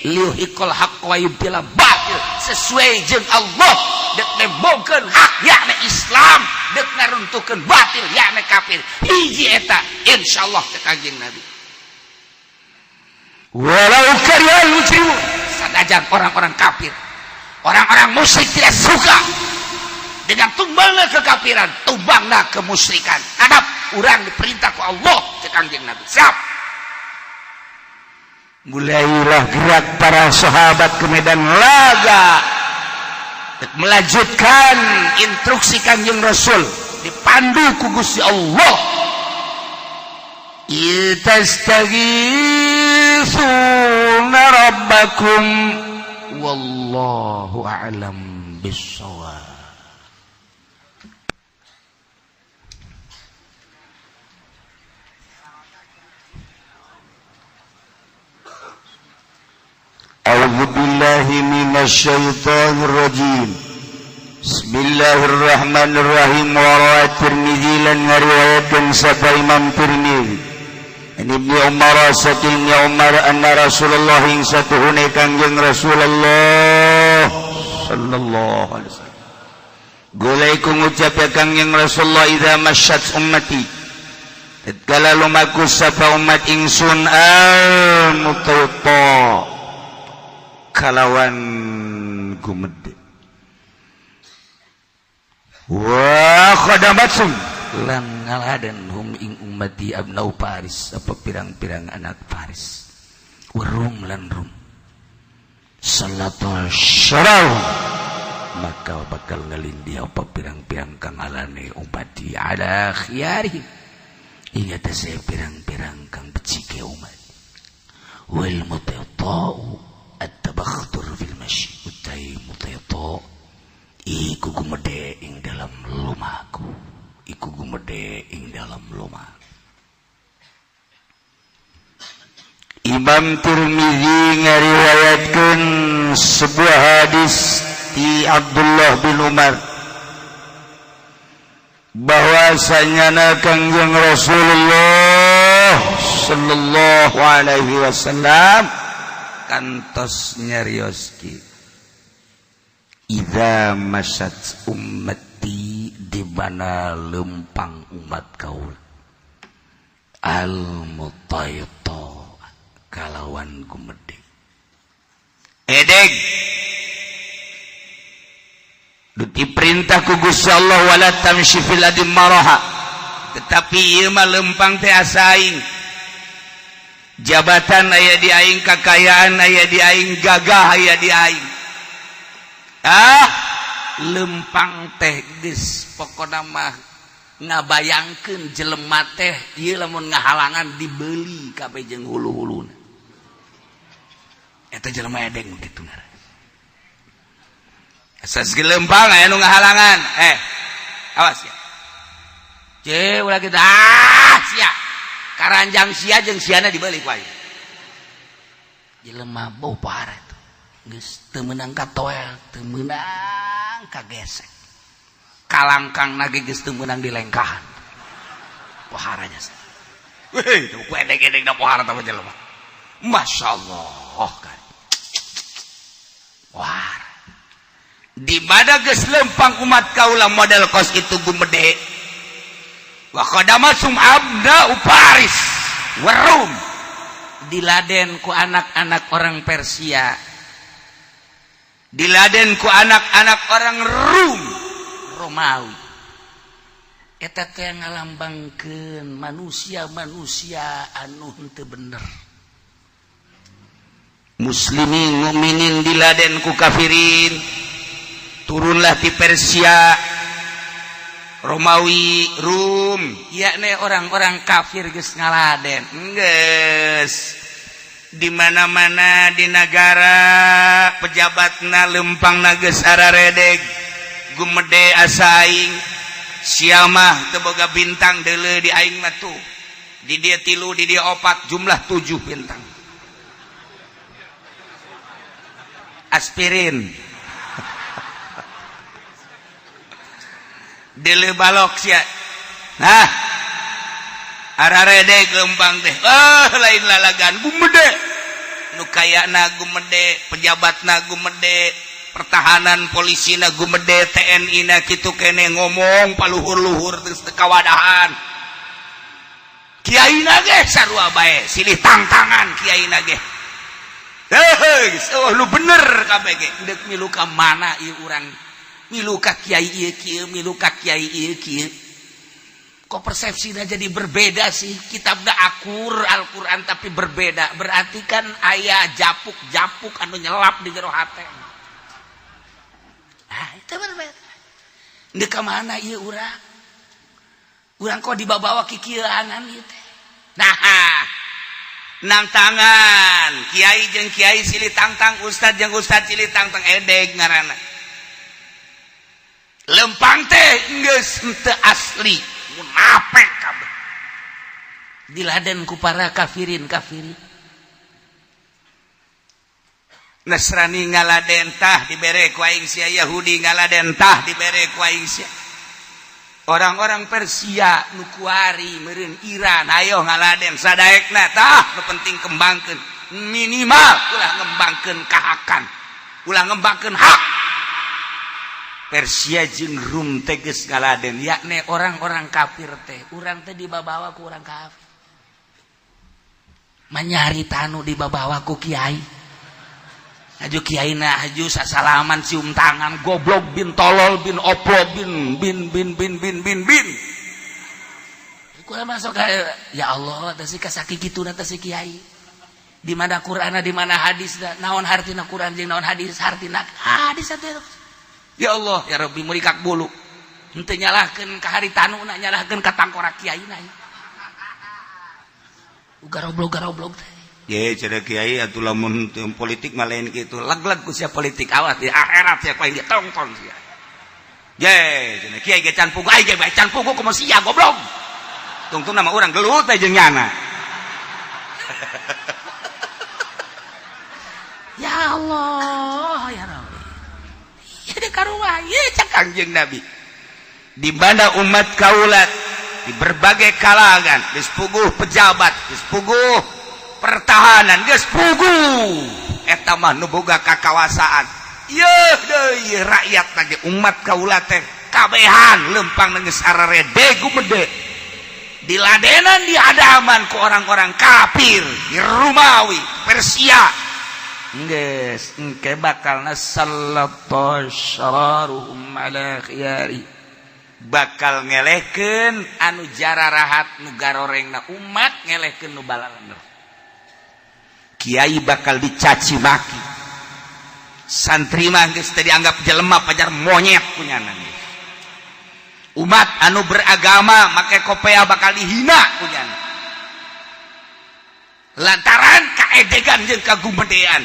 liyuhiqqal haqq wa yubtila batil, sesuai jeung Allah dek nembongkeun hak yakni Islam, dek ngaruntuhkeun batil yakni kafir. Hiji eta insyaallah teh Kangjeng Nabi. Walau karihal mujrimun, sanajan orang-orang kafir, orang-orang musyrik tidak suka dengan tumbangna kekafiran, tumbangna kemusyrikan. Hadap urang diperintah ku Allah cek Kangjeng Nabi. Siap. Mulailah gerak para sahabat ke medan laga melanjutkan instruksi Kanjeng Rasul, dipandu ku Gusti Allah. إذ تستغيثون ربكم والله أعلم بالصواب. أعوذ بالله من الشيطان الرجيم. بسم الله الرحمن الرحيم. وروى الترمذي lan ngariwayatkeun sapa Imam Tirmizi an Ibnu Umar saking Umar anna Rasulullah ing satuhune Kangjeng Rasulullah sallallahu alaihi wasallam gulai ku ngucap ya Kangjeng Rasulullah, idza masyat ummati, tatkala lumaku sapa umat ingsun, al mutawta kalawan gumede, wa khadamatsum lan ngaladen, hum ing ummati, abnau Paris apa pirang-pirang anak Paris, warum lan Rum, salatu syarau maka bakal ngalindi apa pirang-pirang kang alane ummati ala khiyarihim ing atase pirang-pirang kang becike umat. Wal mutayta'u at-tabakhtur fil masyi, utai mutayta iku gumede ing dalam lumaku, iku gumede ing dalam lumaku. Imam Tirmizi ngariwayatkeun sebuah hadis di Abdullah bin Umar bahwasanya Kangjeng Rasulullah sallallahu alaihi wasallam kantos nyarioski, idza masat ummati, di mana lempang umat kaul, al mutayta kalawan gumede edeg, diperintah ku Gusti Allah wala tamshi fil ardi maraha, tetapi ieu mah lempang teh asa aing, jabatan aya di aing, kakayaan aya di aing, gagah aya di aing, ah lempang teh geus pokona mah ngabayangkeun jelema teh ieu lamun ngahalangan dibeli kabeh jeung hulu-huluna. Eta jelema edeng kitu ngaran. Asas lempang aya nu ngahalangan, eh awas ya ce ulah kitu, ah sia karanjang sia jeung siana dibeli ku aing. Jelema bau parah itu geus teu meunang ka toel, teu meunang ka gesek, kalangkang nage geus teu meunang dilengkahan poharanya. Weh, ku edeg-edeg da pohara tah jelema. Masyaallah kan pohara di mana geus lempang umat kaula model kos itu gumede, wa khadamasum abna Paris warum, diladen ku anak-anak orang Persia, diladen ku anak-anak orang Rum Romawi. Eta teh ngalambangkeun manusia-manusia anu henteu bener. Muslimin mukminin diladen ku kafirin, turunlah di Persia, Romawi, Rum, yakni orang-orang kafir geus ngaladen geus di mana-mana di negara pejabatna lempang geus araredeg gumede asa aing, sia mah teu boga bintang, deuleu di aing mah tuh di dia tilu, di dia opat, jumlah 7 bintang aspirin. Deuleu balok sia, nah araredeg lempang teh, oh lain lalagan gumede nu kayana gumede, pejabatna gumede, pertahanan polisina gumede, TNI na kitu kene ngomong paluhur-luhur geus teu kawadahan. Kiai na ge sarua bae, silih tangtangan kiai na ge. Heuh, oh lu bener kabeh ge, deuk milu ka mana ieu urang, milu ka kiai ieu kieu, milu ka kiai ieu kieu. Kok persepsinya jadi berbeda sih? Kitabnya akur Al-Quran, tapi berbeda. Berarti kan aya japuk-japuk anu nyelap di jero hate. Nah, itu berbeda. Ndek ka mana ieu urang? Urang kok dibawa kikieuanan ieu teh? Nah, nang tangan kiai jeung kiai silih tangtang, ustad jeung ustad silih tangtang, edeg ngaranna. Lempang teh geus henteu asli, munafik kabeh. Diladen ku para kafirin kafirin. Nasrani ngaladen, tah dibere ku aing sia. Yahudi ngaladen, tah dibere ku aing sia. Orang-orang Persia nu kuari meureun Iran, ayo ngaladen sadaekna. Tah, nu penting kembangkeun, minimal ulah ngembangkeun kahakan, ulah ngembangkeun hak. Persia jeung Rum teh geus ngaladen, yakni orang-orang kafir teh. Urang teh dibawa ku orang kafir, manyari tanu dibawa ku kiai. Aju kiai na aju sasalaman, cium tangan, goblok bin tolol bin oplo bin bin bin bin bin bin bin. Kurang masuk ya Allah teh si kasaki kitu na teh si kiai. Di mana Qur'ana, di mana hadis? Naon hartina Quran jeung naon hadis? Hartina hadis atuh. Ya Allah ya Rabbi, murikak bulu. Henteu nyalahkeun ka haritanu na, nyalahkeun ka tangkorak kiai na. Garoblog garoblog teh. Ye, cenah kiai atuh, lamun politik mah lain kitu. Leg-leg ku sia politik, awas di akhirat sia paling ditongton sia. Ye, cenah kiai ge can puguh, aing ge bae can puguh, kumaha sia goblok. Tungtung nama urang gelut teh jeung nyana. Ya Allah ya Rabbi. Jadi karuah ye cak Kangjeng Nabi. Di mana umat kaulat di berbagai kalangan geus puguh pejabat, geus puguh pertahanan, geus puguh, eta mah nu boga kakawasaan. Yeuh deui rakyat lagi umat kaula teh kabehan lempang geus ararede gumede, diladenan, dihadaman ku orang-orang kafir di Rumawi, Persia. Geus engke bakal nasallatasyaruhum ala khiyari, bakal ngelehkeun anu jararahat, nu garorengna umat, ngelehkeun nu balalener. Kiai bakal dicaci maki, santri mah geus teu dianggap jelema, pajar monyet kunyana. Umat anu beragama make kopea bakal dihina kunyana, lantaran kaedegan jeung kagumedean.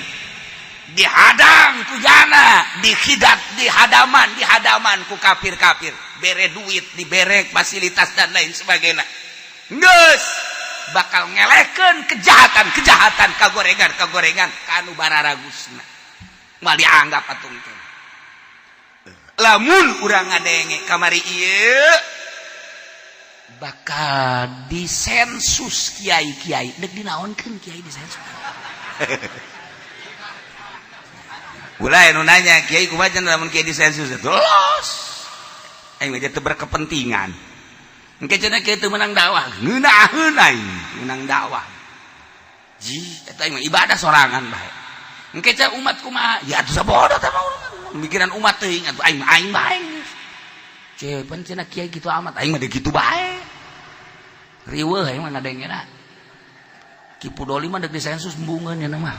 Dihadang kujana, dihidat, dihadaman dihadaman ku kafir-kafir, bere duit, dibere fasilitas dan lain sebagainya. Geus bakal ngelehkeun kejahatan-kejahatan, kagorengan-kagorengan ka anu bararagusna, mal dianggap atung teh. Lamun urang ngadenge kamari ieu Bakal disensus kiai-kiai, dek dinaonkeun kiai disensus? Ulah nu nanya, "Kiai kumaha cenah lamun kiai disensus?" Los aing mah teu berkepentingan. Engke cenah kiai teu meunang dakwah, ngeunaheun aing meunang dakwah. Ji eta aing mah ibadah sorangan bae. Engke cenah umat kumaha? Ya atuh sabodo teh mah, mikiran umat teuing atuh. Aing aing bae cepen cenah kiai kitu amat, aing mah kitu bae. Riweuh aing mah ngadengena. Ki Pudoli mah dek disensus, embungeun nya mah.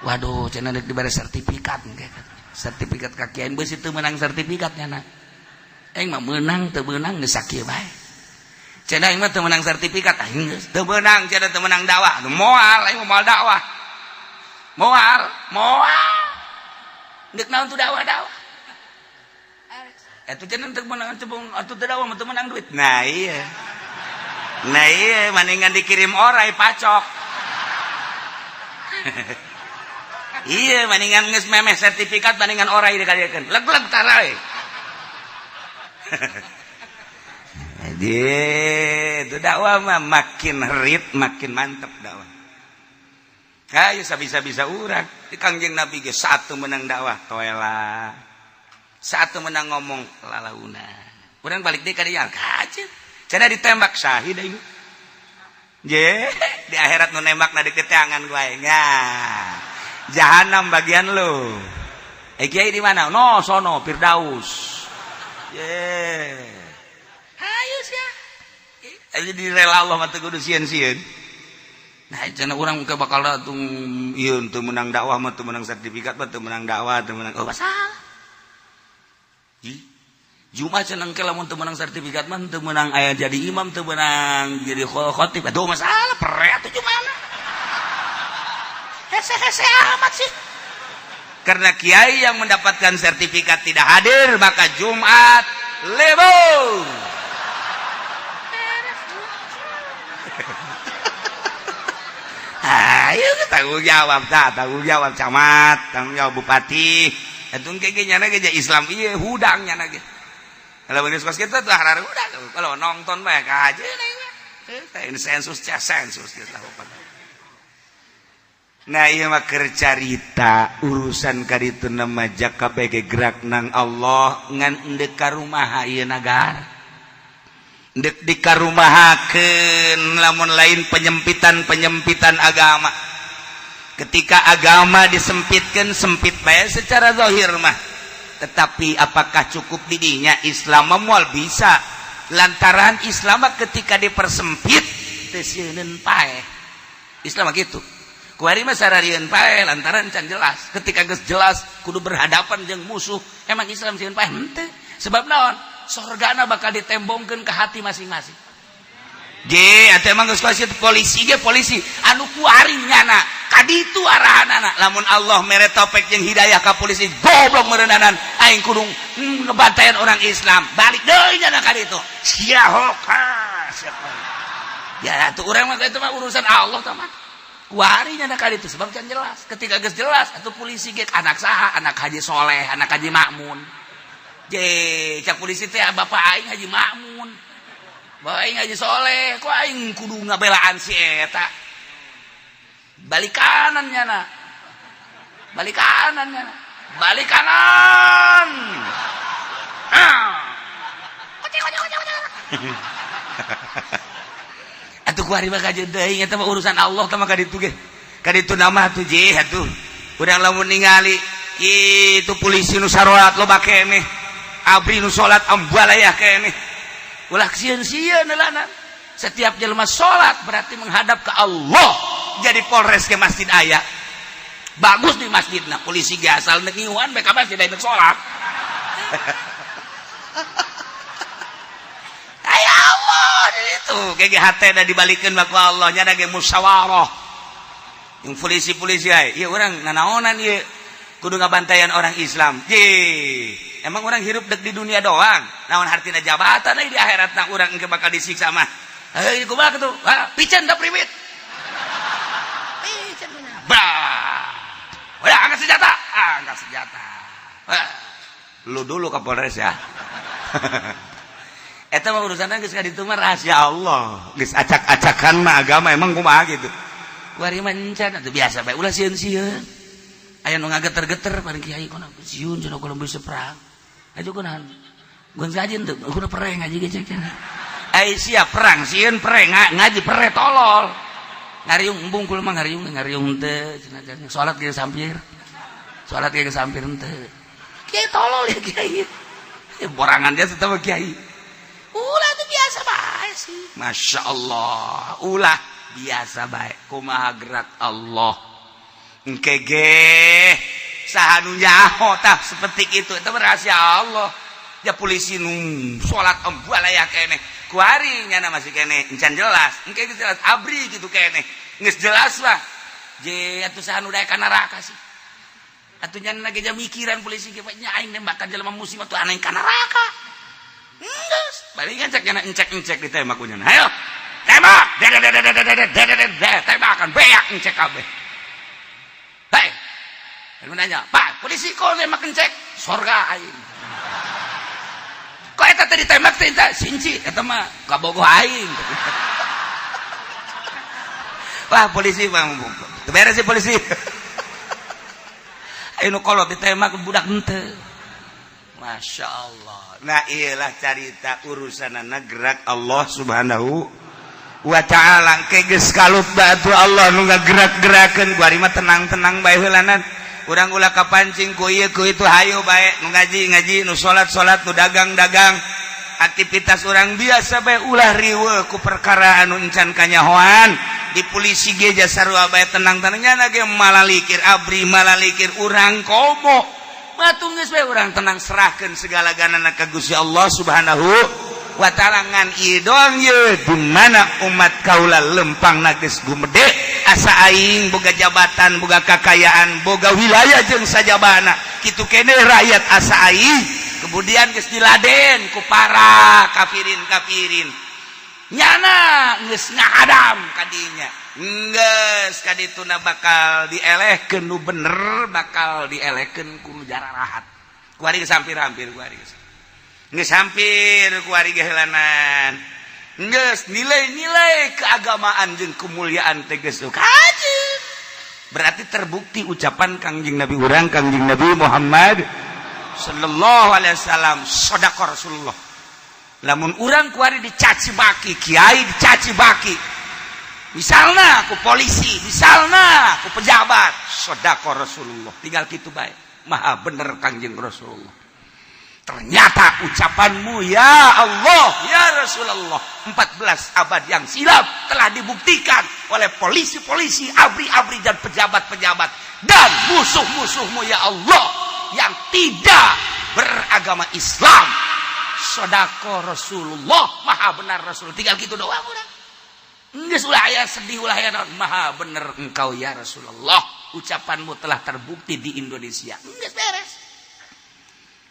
Waduh, cenah dek dibere sertifikat engke. Sertifikat ka kiai beusi teu meunang sertifikat nya. Aing mah meunang teu meunang geus sakieu bae. Cenah aing mah teu meunang sertifikat, aing geus teu meunang cenah, teu meunang dakwah. Moal aing mah, moal dakwah. Moal, moal. Dek naon tuh dakwah-dakwah? Eta cenah teu meunang atuh, teu dakwah mah teu meunang duit. Nah iya. Nah iya, mendingan dikirim orai pacok. Iya, mendingan geus memeh sertifikat, mendingan orai dikadieukeun. Leg-leg tarai. Jadi itu dakwah mah makin herit makin mantep dakwah. Kayu sabisa-bisa urang di Kangjeng Nabi ge satu menang dakwah toela. Satu menang ngomong lalauna. Urang balik deui ka dieu kaca. Cenah ditembak syahid aing. Je, di akhirat nu nembak na diketeangan gue. Nya. Jahanam bagian lu. Eh, kiai di mana? No, sono Firdaus. Ye. Hayu sia. Jadi rela Allah mah teu kudu sieun-sieun. Nah, cenah urang ke bakal atuh ieu teu meunang dakwah mah, teu meunang sertifikat mah, teu meunang dakwah, teu meunang, oh, masalah. Ih, Jumat cenah ke lamun teu meunang sertifikat mah teu meunang aya jadi imam, teu meunang jadi khotib. Aduh, masalah pere atuh Jumat. Hese-hese amat sih. Karena kiai yang mendapatkan sertifikat tidak hadir, maka Jumat libur. Ayo tanggung jawab, tak tanggung jawab camat, tanggung jawab bupati. Itu kayak nyana ge Islam ieu hudang nyana ge. Kalau geus kos kitu tah hudang. Kalau nonton bae ka aja ini sensus sensus geus lah. Nah, ieu mah keur carita urusan kaditu nama jaka bege gerak nang Allah ngan endek ka rumaha ieu nagara. Endek dikarumahakeun lamun lain penyempitan-penyempitan agama. Ketika agama disempitkan, sempit bae secara zahir mah. Tetapi apakah cukup didinya Islam moal bisa, lantaran Islam ketika dipersempit teu sieun paeh. Islam mah gitu. Kuari mah sararieun paeh lantaran can jelas. Ketika geus jelas kudu berhadapan jeung musuh, emang Islam sieun paeh henteu. Sebab naon? Sorgana bakal ditembongkeun ke hati masing-masing. J, atuh emang geus polisi ge polisi anu kuari nyana kaditu arahanana. Lamun Allah mere taufik jeung hidayah ka polisi, goblok meureunanan aing kudu ngebantayan orang Islam, balik deui nyana kaditu. Sia hoka ya atuh urang mah itu mah urusan Allah tah mah. Kuari nyana kaditu sebab can jelas. Ketika geus jelas atuh polisi ge anak saha, anak Haji Soleh, anak Haji Makmun. Je, cak polisi teh bapak aing Haji Makmun, bapak aing Haji Soleh, kok aing kudu ngabelaan si eta. Balik kanan nyana, balik kanan nyana, balik kanan. Ah. Kocek, kocek, kocek, kocek. Atuh kuari mah kajeun teuing eta mah urusan Allah tah mah kaditu ge. Kaditu nama atuh je atuh. Urang lamun ningali kitu polisi nu sarolat loba keneh. Abri nu salat ambalayah keneh. Ulah sieun-sieun heulana. Setiap jelema salat berarti menghadap ke Allah. Jadi Polres ke masjid aya. Bagus di masjidna, polisi ge asal neuk ngiuhan bae ka masjid aya salat. Ya Allah, itu GGHT dah dibalikin ku Allah nya ge musyawarah. Yang polisi-polisi ai, ieu urang nanaonan ieu kudu ngabantayan orang Islam. Ye, emang orang hirup dek di dunia doang. Naon hartina jabatan di akhirat na urang engke bakal disiksa mah. Heuh, kumaha kitu? Ha, piceun da priwit. Piceun bah. Udah angkat senjata, angkat senjata. Wah, lu dulu ke Polres ya. Eta mah urusanna geus ka ditu mah rahasia Allah. Geus acak-acakan mah agama emang kumaha gitu. Kuari mah encan atuh biasa bae ulah sieun-sieun. Aya nu ngageter-geter paling kiai kono sieun cenah kalau bisa perang. Aja kunaon? Gun ngaji teu kudu perang ngaji ge cek cenah. Ai sia perang sieun perang ngaji pere tolol. Ngariung embung kul mah ngariung ngariung teu cenah salat ge sampir. Salat ge sampir teu. Kiai tolol ya kiai. Borangan dia tetap kiai. Ulah itu biasa bae sih. Masya Allah. Ulah biasa bae. Kumaha gerak Allah. Engke ge saha nu nyaho tah seperti itu. Itu rahasia Allah. Ya polisi nu salat embalaya keneh. Kuari nyana masih keneh encan jelas. Engke geus jelas abri gitu keneh. Geus jelas lah. Je atuh saha nu daek ka neraka sih. Atuh nyana ge mikiran polisi ge nya aing nembakan jelema muslim atuh aneh ka neraka. Enggeus, balikan cek nyana encek-encek ditembak ku nyana. Ayo, tembak. Tembakan beak encek kabeh. Hei. Lalu nanya, "Pak, polisi kok nembak encek?" Sorga aing. Kok eta tadi ditembak teh eta sinci eta mah kabogoh aing. Wah, polisi bang, beres sih polisi. Ayo nu kolot ditembak budak henteu. Masya Allah. Nah iyalah carita urusan gerak Allah Subhanahu wa ta'ala. Ke geus kalut batu Allah nu ngagerak-gerakeun kuari mah tenang-tenang bae heulanan. Urang ulah kapancing ku ieu ku itu, hayu bae nu ngaji ngaji, nu salat salat, nu dagang dagang. Aktivitas urang biasa bae, ulah riweuh ku perkara anu encan kanyahoan. Di polisi ge sarua bae, tenang-tenangnya ge malalikir ABRI, malalikir urang komo. Matu geus bae urang tenang, serahkeun segala ganana ka Gusti Allah Subhanahu wa ta'ala. Ngan ieu doang ye, di mana umat kaula lempang geus gumede, asa aing boga jabatan, boga kakayaan, boga wilayah jeung sajabana kitu kene rakyat asa aing. Kemudian geus diladen ku para kafirin kafirin, nyana geus ngahadam kadinya, geus kadituna bakal dielehkeun nu bener, bakal dielehkeun ku nu jararahat. Kuari geus hampir-hampir, kuari geus hampir, kuari gehelanan geus nilai-nilai keagamaan jeung kemuliaan teh geus kaji. Berarti terbukti ucapan Kangjeng Nabi urang, Kangjeng Nabi Muhammad sallallahu alaihi wasallam, sodaqo Rasulullah. Lamun urang kuari dicaci maki kiai, dicaci maki misalnya ku polisi, misalnya ku pejabat, sodaqo Rasulullah, tinggal gitu baik, maha bener Kangjeng Rasulullah. Ternyata ucapanmu, ya Allah, ya Rasulullah, 14 abad yang silam telah dibuktikan oleh polisi-polisi, ABRI-ABRI dan pejabat-pejabat dan musuh-musuhmu, ya Allah, yang tidak beragama Islam. Sodaqo Rasulullah, maha benar Rasul, tinggal gitu doang udah. Geus ulah aya sedih, ulah aya naon. Maha bener engkau ya Rasulullah, ucapanmu telah terbukti di Indonesia. Geus beres.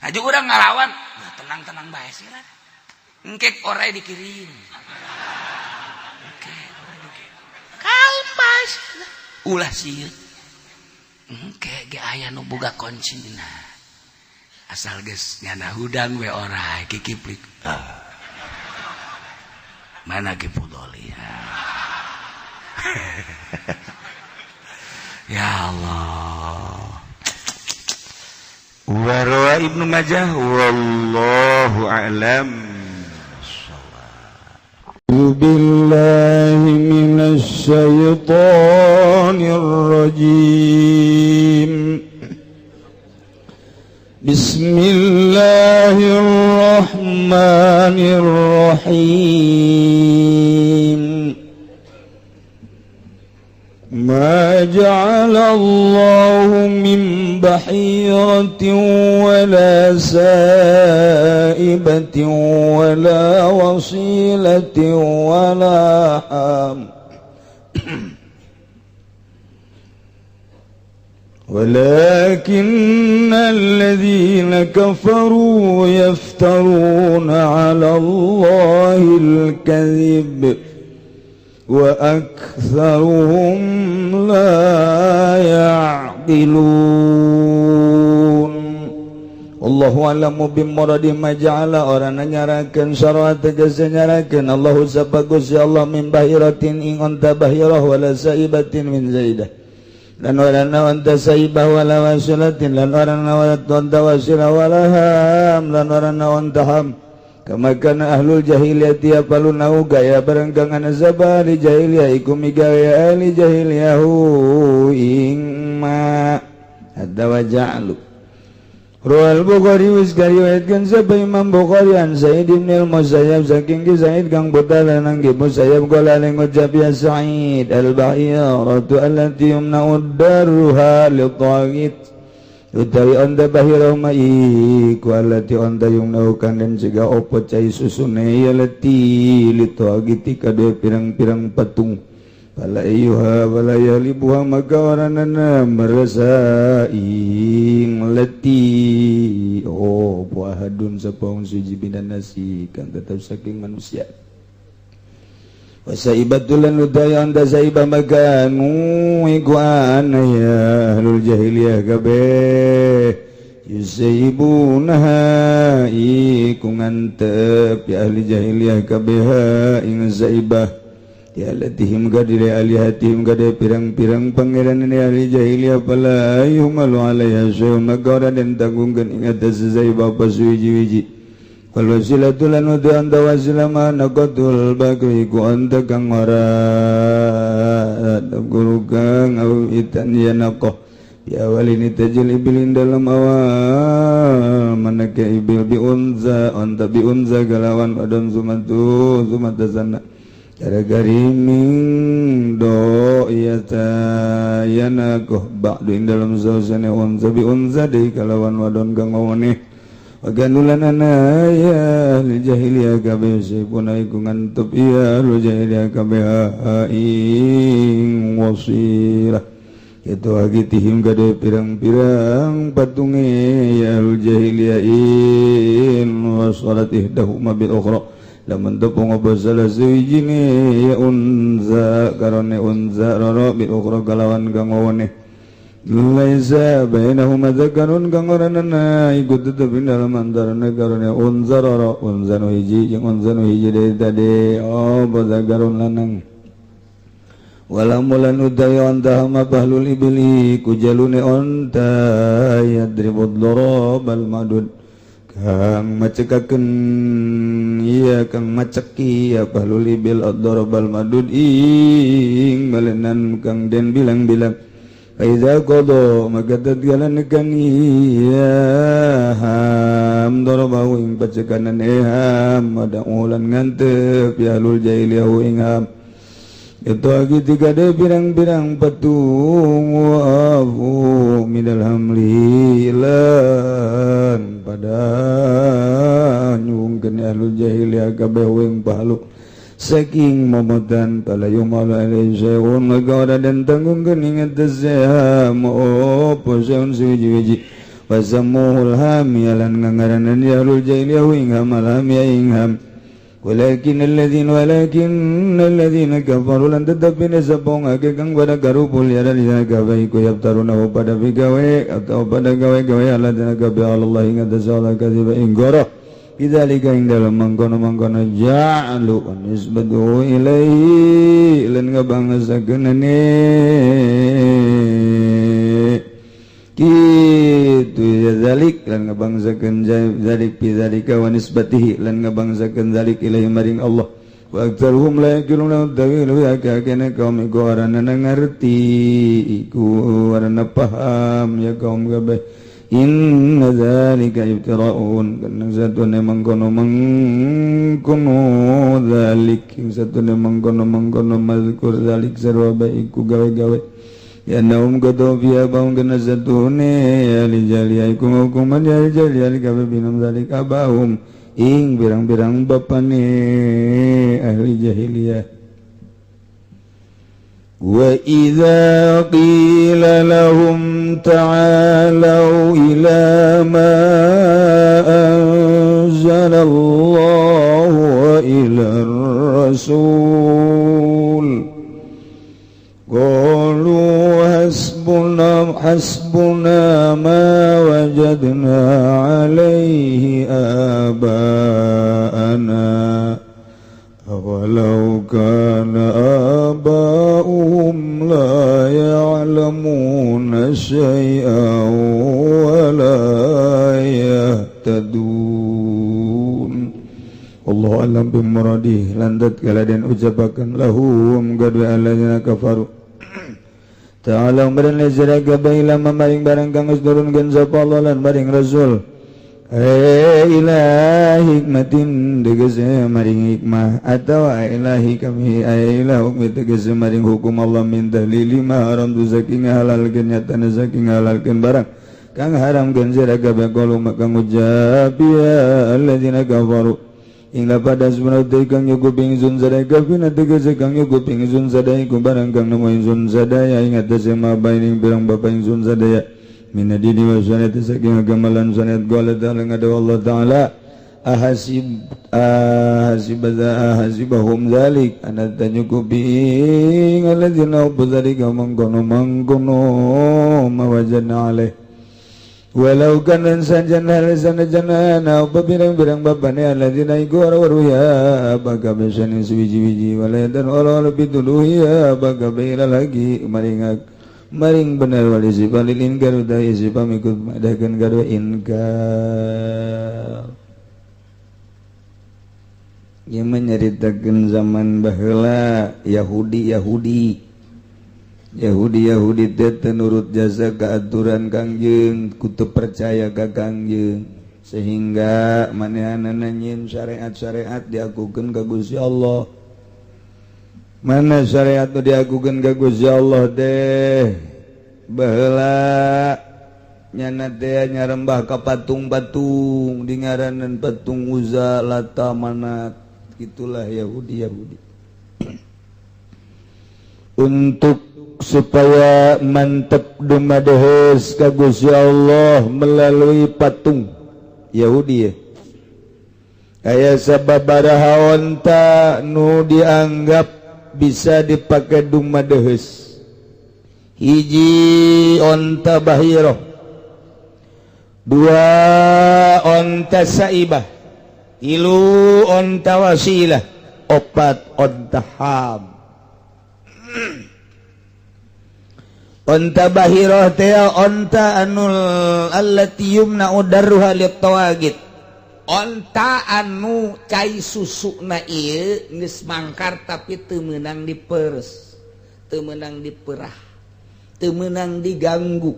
Hayu urang ngalawan, nah, tenang-tenang bae sih lah. Engkek orai dikirim. Engkek orai dikirim. Kalem bae. Ulah sieun. Engke ge aya nu boga kuncina. Asal geus nyana hudang we orai kikiplik. Ah. Mana Ki Pudoli? Ya Allah. Warwa Ibnu Majah, wallahu a'lam. بالله من الشيطان الرجيم. بسم الله الرحمن الرحيم. ما جعل الله من بحيرة ولا سائبة ولا وصيلة ولا حام ولكن الذين كفروا يفترون على الله الكذب وأكثرهم لا يعقلون. Allahu a'lamu bimuradi ma ja'ala, orang nyarakeun sarwa tegese nyarakeun Allahu sapa Gusti Allah min bahiratin ing onta bahirah, wala saibatin min zaidah lan wala onta saibah, wala wasilatin lan orang onta wasilah, wala ham lan orang onta ham. Kama kana ahlul jahiliyah yapaluna, gaya bareng kang sapa ahli jahiliyah iku migawe ahli jahiliyah ing ma hadza wa ja'alu. Rawal Bukhari, wis kariwayatkeun sapa Imam Bukhari, an Sa'id bin al-Musayyab, saking ki Sa'id kang putra lanang ki Musayyab, qala ngucap ya Sa'id, al bahiratu allati yumna'u daruha li taghit, utawi onta bahirah ma iku allati onta yumna'u kang den cegah opo cai susune ya lati li taghiti kadue pirang-pirang patung, fala ayyuha wala yahlibuha, maka oranana merasa ing leti oh ahadun sapa wong suci binan nasi kang tetep saking manusia. Wasaibatul lan utawi anda saibah makanu iku ana ya ahlul jahiliyah kabeh yusayibunaha iku ngantep ya ahli jahiliyah kabeh ing saibah ya latihim kadire alihatihim kade pirang-pirang pangeran ini ahli jahiliyah. Fala yuhmalu alaiha syai'un, maka ora den tanggungkeun ing atas saibah apa suwiji-wiji. Wal wasilatu lan udu anta wasila ma naqatul bakri ku anta kang ora guru kang awitan ya naqah. Di awal ini tajil ibilin dalam awal manake ibil bi unza onta bi unza galawan wadon sumatu sumata sana cara gariming do iya yana goh ba'du ing dalam sausane unza bi unza deui kalawan wadon kang ngawone. Waganulan ana ya ahli jahiliyah kabeh sipuna iku ngantup iya ahli jahiliyah kabeh ing wasirah itu agitihim gade pirang-pirang patunge ya ahli jahiliyah in wasalat ihdahuma bil ukhra lamun tepung apa salah suwijine ya unza karone unza roro bil ukhra kalawan kang wone. Laisa bainahuma dzakarun kang ora nana iku tetep ing dalem antarane karone unza roro unza nu hiji jeung unza nu hiji deui tadi oh dzakarun lanang. Wala mulan utawi onta hama bahlul ibli ku jalune onta yadribud darabal madud kang macekakeun iya kang maceki ya bahlul ibil ad-darabal madud ing balenan kang den bilang-bilang. Faiza qada maka tatkala nekan iya ham darabahu ing pacekanan eham ada ulan ngantep ya lul jahiliyah ing ham itu agi tiga de pirang-pirang patung wa afu minal hamli lan pada nyungkeun ahlul jahiliyah kabeh ing pahalu saking momotan pala yumalu alaihi syai'un maka ora den tanggungkeun ing atas opo syai'un suwiji-wiji wasammuhul hami lan ngangaranan ya ahlul jahiliyah ing ham alham ya ing ham walakin alladzina kafaru lan tetepine sapa ngake kang pada garupul ya alladzina kafaru iku yaftaruna pada bigawe atau pada gawe-gawe alladzina kafaru Allah ing atas Allah kadziba ing goroh bidzalika ing dalem mangkono-mangkono ja'alu nisbatu ilaihi lan ngabangesakeunane kitu ya zalik lan ngabangsakeun zalik bidzalika wa nisbatihi lan ngabangsakeun zalik ilaihi maring Allah wa aktsaruhum la yaqiluna tawilu ya kakene kaum iku arana ngarti iku arana paham ya kaum kabeh. Inna dzalika ibtira'un kana satune mangkono mangkono dzalik satune mangkono mangkono mazkur dzalik sarwa bae iku gawe-gawe ya naum qadu biya baung kana satune ya lijali iku hukuman ya lijali kabe binam dzalik abahum ing pirang-pirang bapane ahli jahiliyah. وَإِذَا قِيلَ لَهُمْ تَعَالَوْا إِلَى مَا أَنزَلَ اللَّهُ وَإِلَى الرَّسُولِ قَالُوا حَسْبُنَا مَا وَجَدْنَا عَلَيْهِ آبَاءَنَا أولو كان آباؤهم لا يعلمون شيئا ولا يهتدون. Allah alam bimuradih landat kaladen ucapakan lahum gadu alladzina kafaru ta'ala badan lazira gabaila mamaring barang kang geus nurunkeun sapa Allah lan maring Rasul ila hikmatin tegese maring hikmah atau ilahi kami ila hukmi tegese maring hukum Allah min dalili ma haram tu saking halalkeun nyatana saking halalkeun barang kang haramkeun sira kabeh qalu maka ngucap ya alladzina kafaru ing pada sebenarnya kang nyukup ingsun sadaya kafina tegese kang nyukup ingsun sadaya iku barang kang nemu ingsun sadaya ing atase ma baining pirang bapa ingsun sadaya min dini wa sunnati saking agama lan sunnat qala ta'ala ngadaw Allah ta'ala ahasib ahasibahum zalik ana tanyukupi alladzina ubdzalika mangkono mangkono mawajana alaih walau kana sanjana sanjana pirang-pirang bapane alladzina iku waru ya baga besane suwiji-wiji waladan ora biduluh ya baga bela lagi maring maring bener wali sifalil inkar utai sifam ikut madakan kadua inkar. Yang menyeritakan zaman baheula Yahudi Yahudi Yahudi Yahudi teh teu nurut jasa ka aturan Kangjeng, kutu percaya ka Kangjeng, sehingga manehanana nyieun syariat-syariat diakukeun ka Gusti Allah. Mana syariat nu diakukeun ka Gusti Allah deh? Baheula nyana teh nyarembah ka patung-patung, dingaranan patung Uzza, Lata, Manat. Itulah Yahudi Yahudi. Untuk supaya mantep dumadehes ka Gusti Allah melalui patung Yahudi ya, aya sababaraha onta nu dianggap bisa dipakai dumadehes. Hiji onta bahiroh, dua onta saibah, tilu onta wasilah, opat onta ham. Onta bahiroh teh onta anul allati yumna'u darruha lit-tawagit, onta anu cai susuna ieu geus mangkar tapi teu meunang diperes, teu meunang diperah, teu meunang diganggu.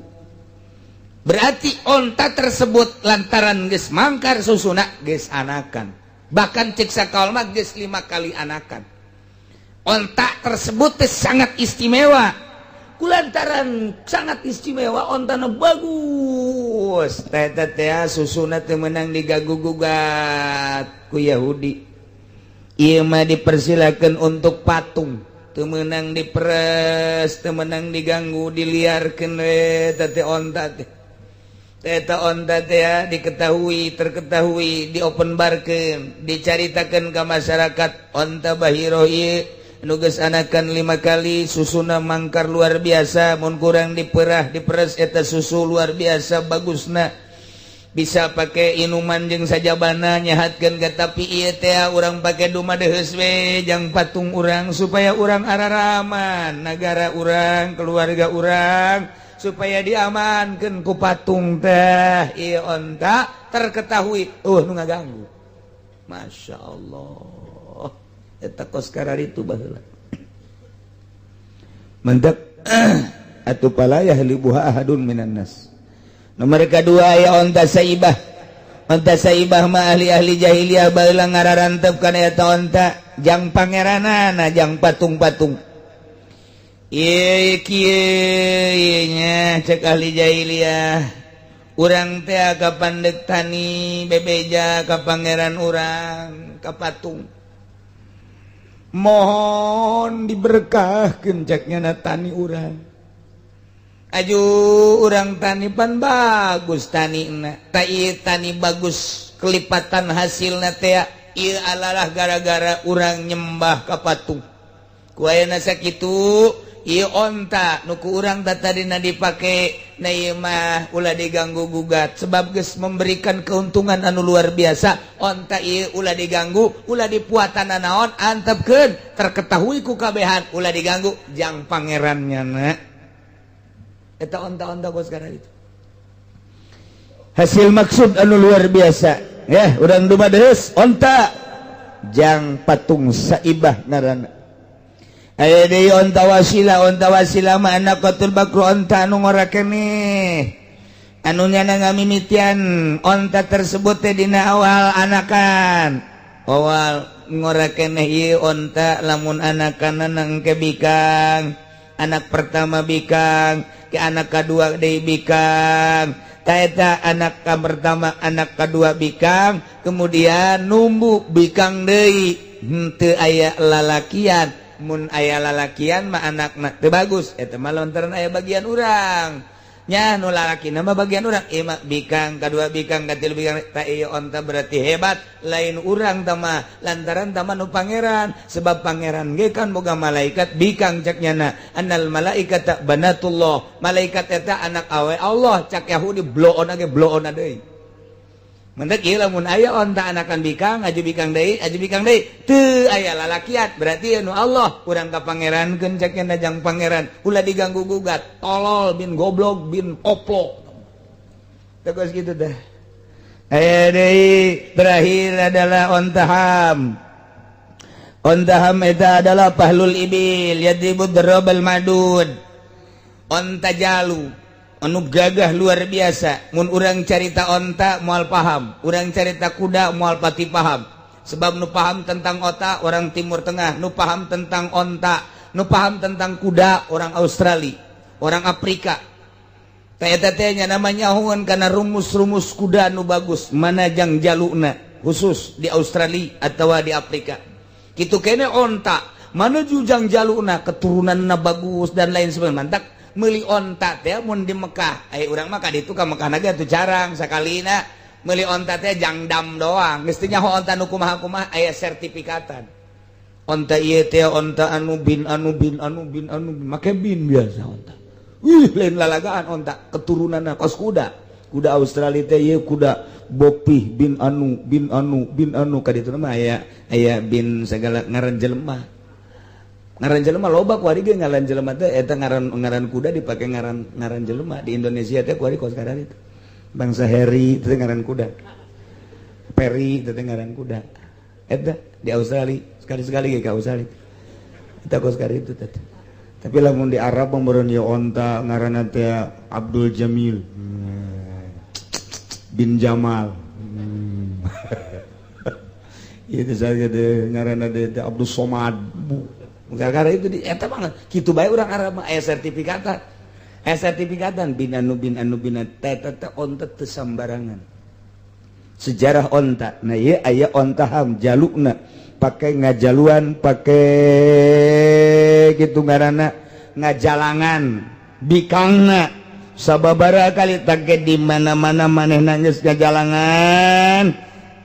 Berarti onta tersebut lantaran geus mangkar susuna, geus anakan, bahkan cek sakaol mah geus 5 kali anakan. Onta tersebut teh sangat istimewa. Kulantaran sangat istimewa, ontana bagus teh teh, susuna teu meunang diganggu gugat ku Yahudi. Ieu mah dipersilakan untuk patung, teu meunang diperes, teu meunang diganggu, diliarkeun we teh onta teh. Eta onta teh ya, diketahui, terketahui, diopenbarkeun, dicaritakeun ka masyarakat, onta bahiroh ieu nu geus anakan 5 kali, susuna mangkar luar biasa, mun kurang diperah, diperes eta susu luar biasa bagusna, bisa pakai inuman jeung sajabana, nyehatkeun. Tapi ieu teh urang pake dumadeheus we jang patung urang, supaya urang araraman, negara urang, keluarga urang, supaya diamankeun ku patung teh. Ieu onta terketahui nu ngaganggu. Masya Allah, eta kos itu baheula. Mendak atuh fala yahlibuha ahadun minan nas. Nomor kedua aya onta saibah. Onta saibah mah ahli-ahli jahiliyah baheula ngararantep kana eta onta jang pangeranana, jang patung-patung. Ieu kieu nya, cek ahli jahiliyah, urang teh kapan dek tani bebeja ka pangeran urang, ka patung, mohon diberkahkeun, ceknya na tani urang. Aju urang tani pan bagus tani na tani, bagus kelipatan hasilna teh. Ieu alalah gara-gara urang nyembah ka patung ku ayeuna sakitu. Ieu onta nu ku urang tadina dipake na ieu mah ulah diganggu gugat, sebab geus memberikan keuntungan anu luar biasa. Onta ieu ulah diganggu, ulah dipuatan naon, antepkeun, terketahui ku kabehan, ulah diganggu, jang pangerannya na. Eta onta-onta kos itu hasil maksud anu luar biasa ya, urang dumadeus onta jang patung saibah ngaranna. Aya deui onta wasilah. Onta wasilah mah an-naqatul bakru, onta anu ngora keneh, anu nyana ngamimitian onta tersebut teh dina awal anakan, awal ngora keneh. Ieu onta lamun anakan engke bikang, anak pertama bikang, ke anak kedua deui bikang. Taeta anak ka pertama, anak kedua bikang, kemudian numbu bikang deui, henteu aya lalakian. Mun aya lalakian mah anakna teu bagus. Eta mah lantaran aya bagian urang nya, nu lalaki nama bagian urang. Ieu mah bikang kadua, bikang katilu, bikang. Ta ieu onta berarti hebat, lain urang tama, lantaran tama nu pangeran, sebab pangeran ge kan boga malaikat bikang. Cak nyana annal malaikata banatullah, malaikat eta anak awe Allah cak Yahudi. Bloon ge bloon deui. Mendak ieu lamun aya onta anakan bikang, aju bikang deui, aju bikang deui, teu aya lalakian, berarti nu Allah, urang ka pangerankeun cak nya, jang pangeran, ulah diganggu gugat, tolol bin goblok bin koplok. Terus gitu dah. Aya deui terakhir adalah onta ham. Onta ham eta adalah fahlul ibil yadribud darabal madud. Onta jalu anu gagah luar biasa. Mun urang carita onta moal paham, urang carita kuda moal pati paham, sebab nu paham tentang onta orang Timur Tengah, nu paham tentang onta, nu paham tentang kuda orang Australia, orang Afrika. Tanya namanya karena rumus-rumus kuda nu bagus mana jang jaluna khusus di Australia atau di Afrika gitu. Kene onta mana jujang jaluna, keturunan na bagus dan lain sebagainya. Mantap meuli onta teh mun di Mekah. Ai urang mah ka ditu ka Mekah naga tuh jarang sakalina meuli onta teh, jang dam doang. Geus teu nyaho onta nu kumaha-kumaha, aya sertifikatan onta ieu teh, onta anu bin anu bin anu bin anu bin, make bin biasa. Onta, wih, lain lalagaan onta keturunan kos kuda, kuda Australia teh ieu kuda Bopih bin anu bin anu bin anu. Ka ditu mah aya aya bin segala ngaran jelema, ngaran jelema loba. Kuari ge ngaran jelema teh eta ngaran ngaran kuda dipake ngaran ngaran jelema. Di Indonesia teh kuari kos kadar itu bangsa Harry itu ngaran kuda, Perry itu ngaran kuda. Eta di Australia, sekali-sekali ke Australia eta kos itu teh. Tapi lamun di Arab meureun ieu onta ngaranna teh Abdul Jamil bin Jamal. Itu saya deh ngaranna teh Abdul Somad. Gara-gara itu di eta banget kitu bae urang Arab mah aya sertifikatan, aya sertifikatan bin anu bin anu bin teh. Teh onta teu sambarangan sejarah onta. Nah, ieu aya onta ham jalukna pakai ngajaluan, pakai gitu ngaranna ngajalangan bikangna sababara kali take di mana-mana manehna geus ngajalangan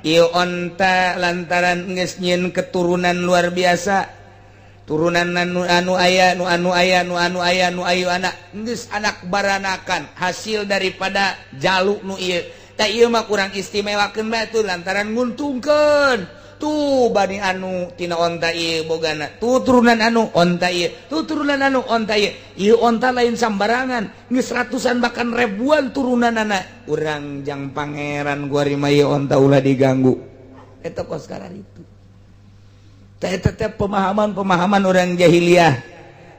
ieu onta lantaran geus nyieun keturunan luar biasa, turunan anu anu aya nu anu aya nu anu aya nu ayu anak geus anak baranakan hasil daripada jaluk nu ieu. Tak, ieu mah kurang istimewakeun bae lantaran nguntungkeun tuh bani anu tina onta ieu bogana tuh turunan anu onta ieu tuh turunan anu onta ieu. Ieu onta lain sambarangan, geus ratusan bahkan ribuan turunan anak urang jang pangeran kuari mah. Ieu onta ulah diganggu. Eta kos itu pemahaman-pemahaman orang jahiliyah.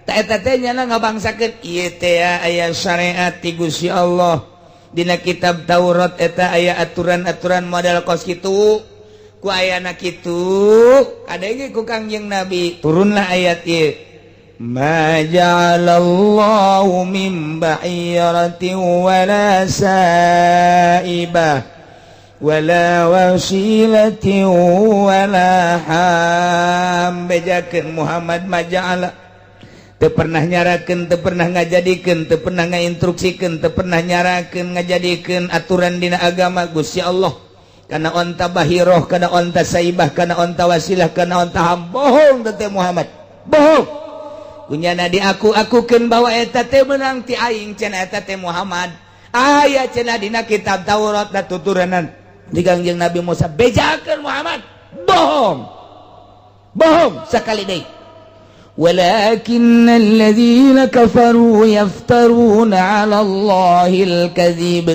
Ngabangsakeun ieu teh aya syariat ti Gusti Allah. Dina kitab Taurat eta aya aturan-aturan model kos kitu. Ku ayana kitu kadenge ku Kangjeng Nabi turunlah ayat ieu, ma ja'alallahu min bahiratin wala saibah wala wasilatin wala ham. Bejakeun Muhammad, maja'ala teu pernah nyarakeun, teu pernah ngajadikeun, teu pernah ngainstruksikeun, teu pernah nyarakeun ngajadikeun aturan dina agama Gusti Allah kana onta bahiroh, kana onta saibah, kana onta wasilah, kana onta ham. Bohong teh Muhammad, bohong. Kunyana di aku akukeun bahwa eta teh meunang ti aing cenah, eta teh Muhammad aya cenah dina kitab Taurat da tuturanan di Kangjeng Nabi Musa. Bejakeun Muhammad bohong, bohong sekali deui. ولكن الذين كفروا يفترون على الله الكذب.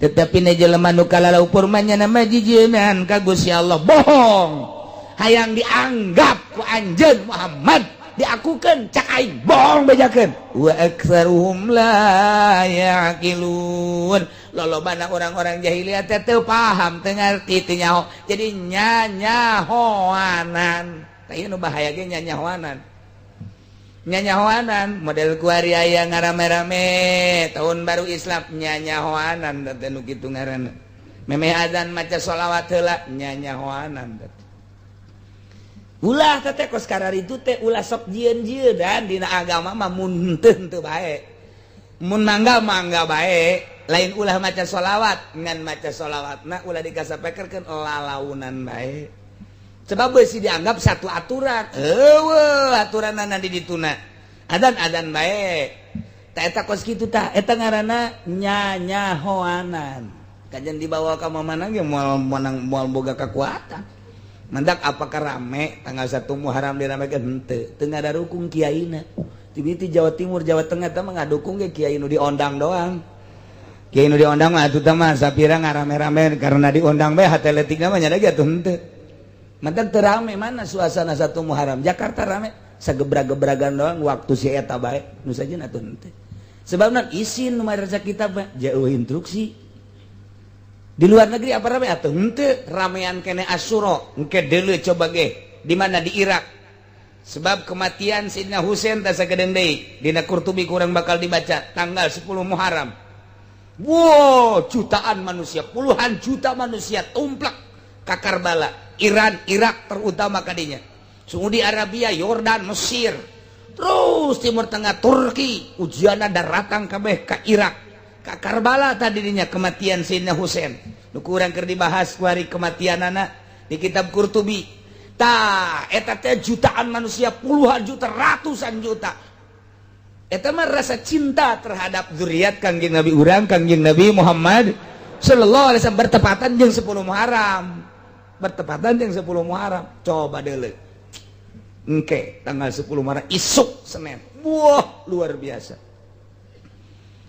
Tetapi ne jelema nu kalalaupur mah nama jijieun ka Gusti Allah bohong, hayang dianggap ku anjeun Muhammad diakukeun cak aing bohong. Bejakeun, wa aktsaruhum la yaqilun. Lolobana orang-orang jahiliyah teh teu paham, teu ngarti, teu nyaho, jadi nyanyahoanan. Tah, ieu nu bahaya ge nyanyahoanan, nyanyahoanan model kuari aya ngarame-rame tahun baru Islam, nyanyahoanan teh nu kitu ngaranna. Memeh adzan maca sholawat heula, nyanyahoanan teh. Ulah teh kos itu teh, ulah sok jieun-jieun dan dina agama mah. Mun henteu, henteu bae, mun mangga mangga bae. Lain ulah maca sholawat, ngan maca sholawat nah ulah dikasapekerkeun lalaunan bae, sebab beusi dianggap satu aturan. Eueuh aturanna di dituna adan adan bae. Ta eta kos kitu tah, eta ngaranna nyanyahoanan. Kajian dibawa ka mana ge moal menang, moal boga kekuatan. Mendak apakah rame tanggal 1 Muharram diramekeun? Henteu, teu ngadarukung kiaina. Ti Jawa Timur, Jawa Tengah teh mah ngadukung ge kiai nu diondang doang. Kiai nu diondang mah atuh teh mah sapira ngarame-rame karena diundang bae, hate leutikna mah nya ge atuh henteu. Mantak teu rame. Mana suasana 1 Muharram Jakarta rame? Sagebra-gebragan doang waktu si eta bae nu sajen atuh henteu. Sebabna isin nu madrasah kitab mah jauh instruksi. Di luar negeri apa rame atau henteu? Ramean kene Asyura. Engke deuleu coba ge di mana, di Irak. Sebab kematian Sidna Husain tah sakedeung deui dina Qurtubi kurang bakal dibaca tanggal 10 Muharram. Wow, jutaan manusia, puluhan juta manusia tumplak ka Karbala, Iran, Irak terutama kadinya. Saudi Arabia, Yordan, Mesir, terus Timur Tengah, Turki, ujian daratang kabeh ka Irak, ka Karbala. Tadinya kematian Sayyidina Husain. Nu kurang keur dibahas kuari kematian anak di kitab Qurtubi. Tah, eta teh jutaan manusia, puluhan juta, ratusan juta. Eta mah rasa cinta terhadap zuriat Kangjeng Nabi urang, Kangjeng Nabi Muhammad sallallahu alaihi wasallam, bertepatan jeung 10 Muharram. Bertepatan jeung 10 Muharram. Coba deuleu. Engke tanggal 10 Muharram isuk Senin. Wah, luar biasa.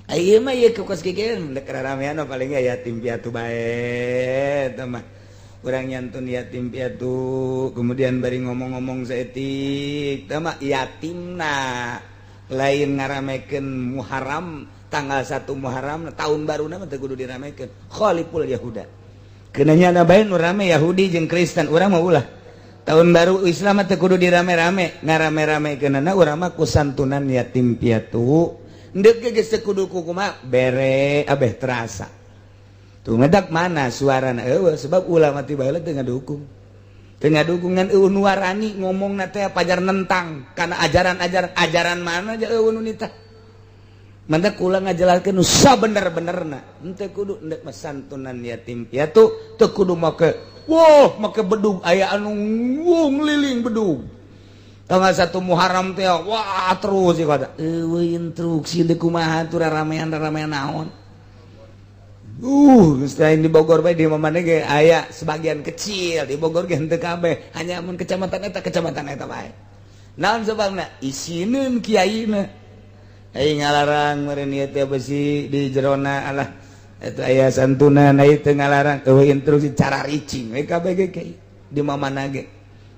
Ayeuna mah ieu kos kieu dek ramean paling yatim piatu bae eta mah. Urang nyantun yatim piatu, kemudian bari ngomong-ngomong saeutik, tah mah yatimna, lain ngaramekeun Muharram. Tanggal 1 Muharram tahun baru mah teu kudu diramekeun. Khaliful Yahuda kenanya na bae nu rame Yahudi jeung Kristen. Urang mah ulah, tahun baru Islam mah teu kudu dirame-rame. Ngarame-ramekeunana urang mah ku santunan yatim piatu. Ndek ge geus teu kudu kumaha bere abeh terasa tuh ngedak mana suarana eueuh, sebab ulama ti baheula teu ngadukung, tengah dukungan eueuh nu warani ngomong na teh pajar nentang karena ajaran-ajaran, ajaran mana aja eueuh nu nitah. Mantak kula ngajelaskeun nu sabener-benerna, henteu kudu ndek mah santunan yatim piatu, teu kudu make wah make bedug. Aya anu ngeliling bedug tanggal 1 Muharram teh, wah terus sih kata eueuh instruksi deui kumaha tuh ramean ramean naon. Selain di Bogor bae, di mana ge aya sebagian kecil di Bogor ge, henteu kabeh, hanya mun kecamatan eta bae. Naon sebabna? Isineun kiaina. Ai ngalarang meureun ieu teh besi di jerona, alah eta aya santunan, ai teu ngalarang, eueuh instruksi, cara ricing we kabeh ge kiai di mana ge.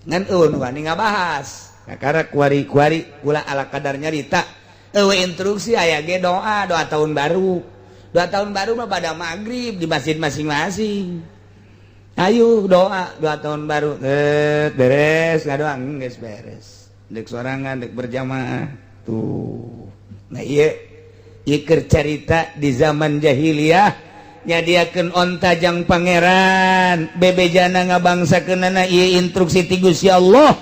Ngan eueuh nu wani ngabahas. Kakara kuari-kuari kula ala kadar nyarita eueuh instruksi. Aya ge doa, doa tahun baru. Doa tahun baru mah pada maghrib di masjid masing-masing. Ayo doa, doa tahun baru. Eh, beres ngadoa geus beres. Dek sorangan, dek berjamaah. Tuh. Nah, iya ieu keur carita di zaman jahiliyah nyadiakeun onta jang pangeran, bebejana ngabangsakeunana ieu instruksi ti Gusti Allah.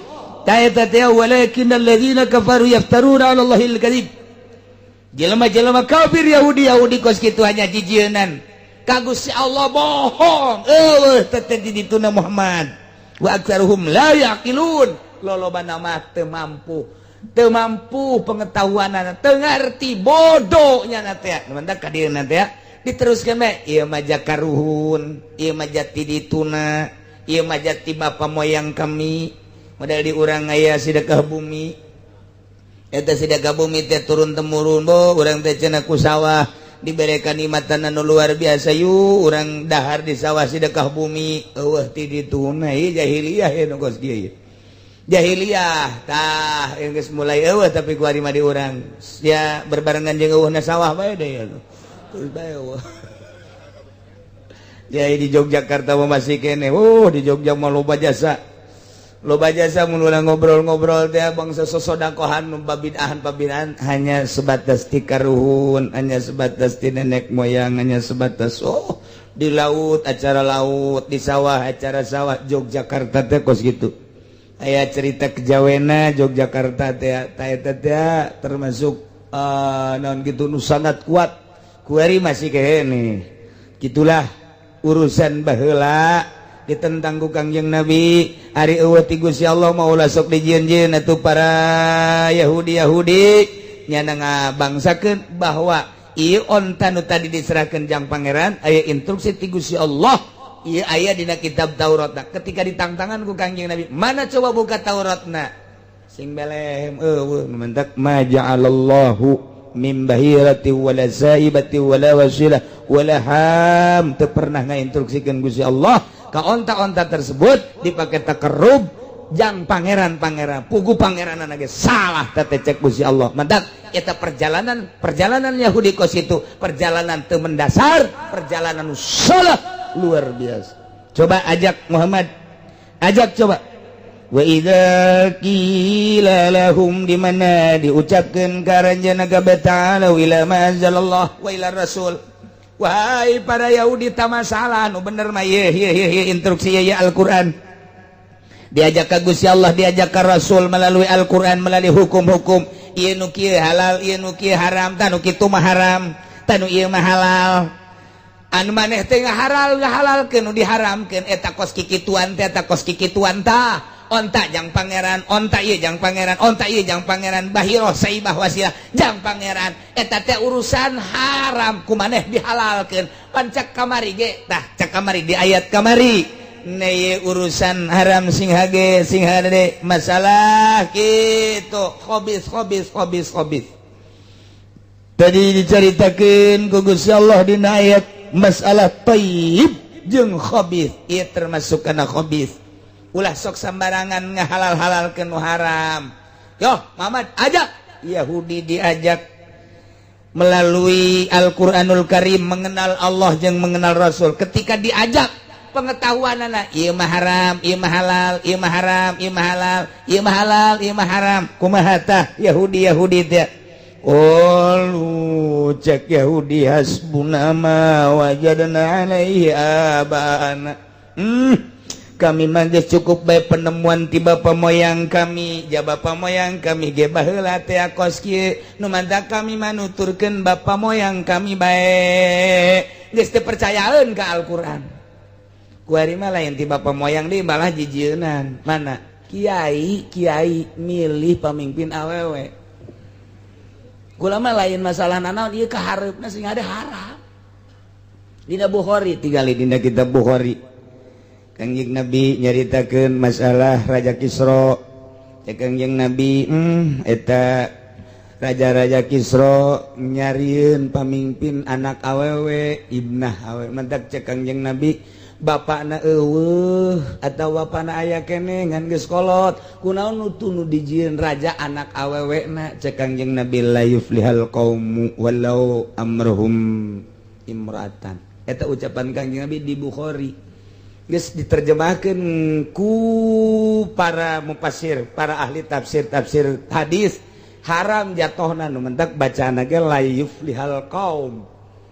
Ta eta teh walakinnal ladzina kafaru yaftaruna 'ala Allahil kadzib. Jelema-jelema kafir, Yahudi Yahudi kos kitu hanya jijienan ka Gusti Allah, bohong, eueuh teh di dituna Muhammad. Wa aktsaruhum la yaqilun, lolobana mah teu mampu, teu mampu pengetahuanana, teu ngarti, bodohnya na teh. Mantak ka dieu teh diteruskeun bae, ieu mah jakaruhun, ieu mah jati dituna, ieu mah jati bapa moyang kami. Model di urang aya sedekah bumi. Eta sedekah bumi teh turun temurun. Bo urang teh cenah ku sawah diberikan nikmatan anu luar biasa, yuk urang dahar di sawah sedekah bumi. Eueuh ti dituna. Ieu jahiliyah ya nu kos kieu jahiliyah. Tah, geus mulai eueuh, tapi ku ari mah di urang ya berbarengan jeung eueuhna sawah bae deh ya. Terus bae eueuh. Ya, di Yogyakarta mah masih kene. Oh, di Jogja mah loba jasa. Loba jasa mun urang ngobrol-ngobrol teh bangsa sosodakohan, babidahan babidahan hanya sebatas ti karuhun, hanya sebatas ti nenek moyang, hanya sebatas oh di laut acara laut, di sawah acara sawah. Yogyakarta teh kos gitu. Aya cerita kejawena Yogyakarta teh, teh teh termasuk naon gitu nu sangat kuat. Kuari masih kene. Gitulah urusan baheula ditentang ku Kangjeng Nabi. Ari eueuh ti Gusti Allah mah ulah sok dijieun-jieun atuh. Para Yahudi Yahudi nyana ngabangsakeun bahwa ieu onta nu tadi diserahkeun jang pangeran aya instruksi ti Gusti Allah, ieu aya dina kitab Taurat. Ketika ditangtangan ku Kangjeng Nabi, mana coba buka Tauratna, sing belem eueuh. Mentak ma ja'alallahu min bahirati wala saibati wala wasilah wala ham, teu pernah ngainstruksikeun Gusti Allah ka onta-onta tersebut dipakai takarrub. Jang pangeran-pangeran, pugu pangeran ge salah teh cek Gusti Allah. Mantak eta perjalanan perjalanan Yahudi kos itu perjalanan teu mendasar, perjalanan salah luar biasa. Coba ajak Muhammad, ajak coba. Wa idza qila lahum, di mana diucapkeun ka aranjeunna kabeh, ta'alu ila ma anzalallah wa ila rasul. Wahai para Yahudi, tak masalah, nu bener mah ye ye ye instruksi ye Al-Qur'an. Diajak ka Gusti Allah, diajak ka Rasul melalui Al-Qur'an, melalui hukum-hukum. Ieu nu kieu halal, ieu nu kieu haram, tah nu kitu mah haram, tah nu ieu mah halal. Anu maneh teh ngahalal ngahalalkeun nu diharamkeun eta kos kikituan teh, eta kos kikituan tah. Onta jang pangeran, onta ieu jang pangeran, onta ieu jang pangeran, Bahirah, Saibah, Wasilah jang pangeran. Eta teh urusan haram ku maneh dihalalkeun. Pan cak kamari ge tah, cak kamari di ayat kamari neye urusan haram sing hage sing hade masalah gitu khobis khobis khobis khobis. Tadi diceritakeun ku Gusti Allah dina ayat masalah thayyib jeung khabis, ieu termasuk kana khabis. Ulah sok sembarangan ngahalal-halal ke nu haram. Yo Muhammad, ajak Yahudi, diajak melalui Al-Qur'anul Karim mengenal Allah jeung mengenal Rasul. Ketika diajak pengetahuan anak, ieu mah haram, ieu mah halal, ieu mah haram, ieu mah halal, ieu mah halal, ieu mah haram, kumaha tah Yahudi Yahudi teh? Qalu, cek Yahudi, hasbuna ma wajadna alaihi abana. Kami mah geus cukup bae penemuan ti bapa moyang kami. Ja bapa moyang kami ge baheula teh kos kieu, nu mantak kami mah nuturkeun bapa moyang kami bae, geus teu percayaeun ka Al-Qur'an. Kuari mah lain ti bapa moyang deui, malah jijieunan. Mana kiai kiai milih pamimpin awewe. Kula mah lain masalah nanaon ieu, kahareupna sing ada haram. Dina Bukhari tingali, dina kitab Bukhari Kangjeng Nabi nyaritakeun masalah Raja Kisra. Cek Kangjeng Nabi, eta raja-raja Kisra nyarieun pamimpin anak awewe, ibnah awewe." Mantak cek Kangjeng Nabi, bapakna eueuh atawa bapakna aya keneh ngan geus kolot, kunaon nu nu dijieun raja anak awewe na? Cek Kangjeng Nabi, la yuflihal qaumu walau amruhum imra'atan. Eta ucapan Kangjeng Nabi di Bukhari, geus diterjemahkan ku para mufasir, para ahli tafsir, tafsir hadis, haram jatuhna. Nu mentak bacaan ge la yuflihal qaum.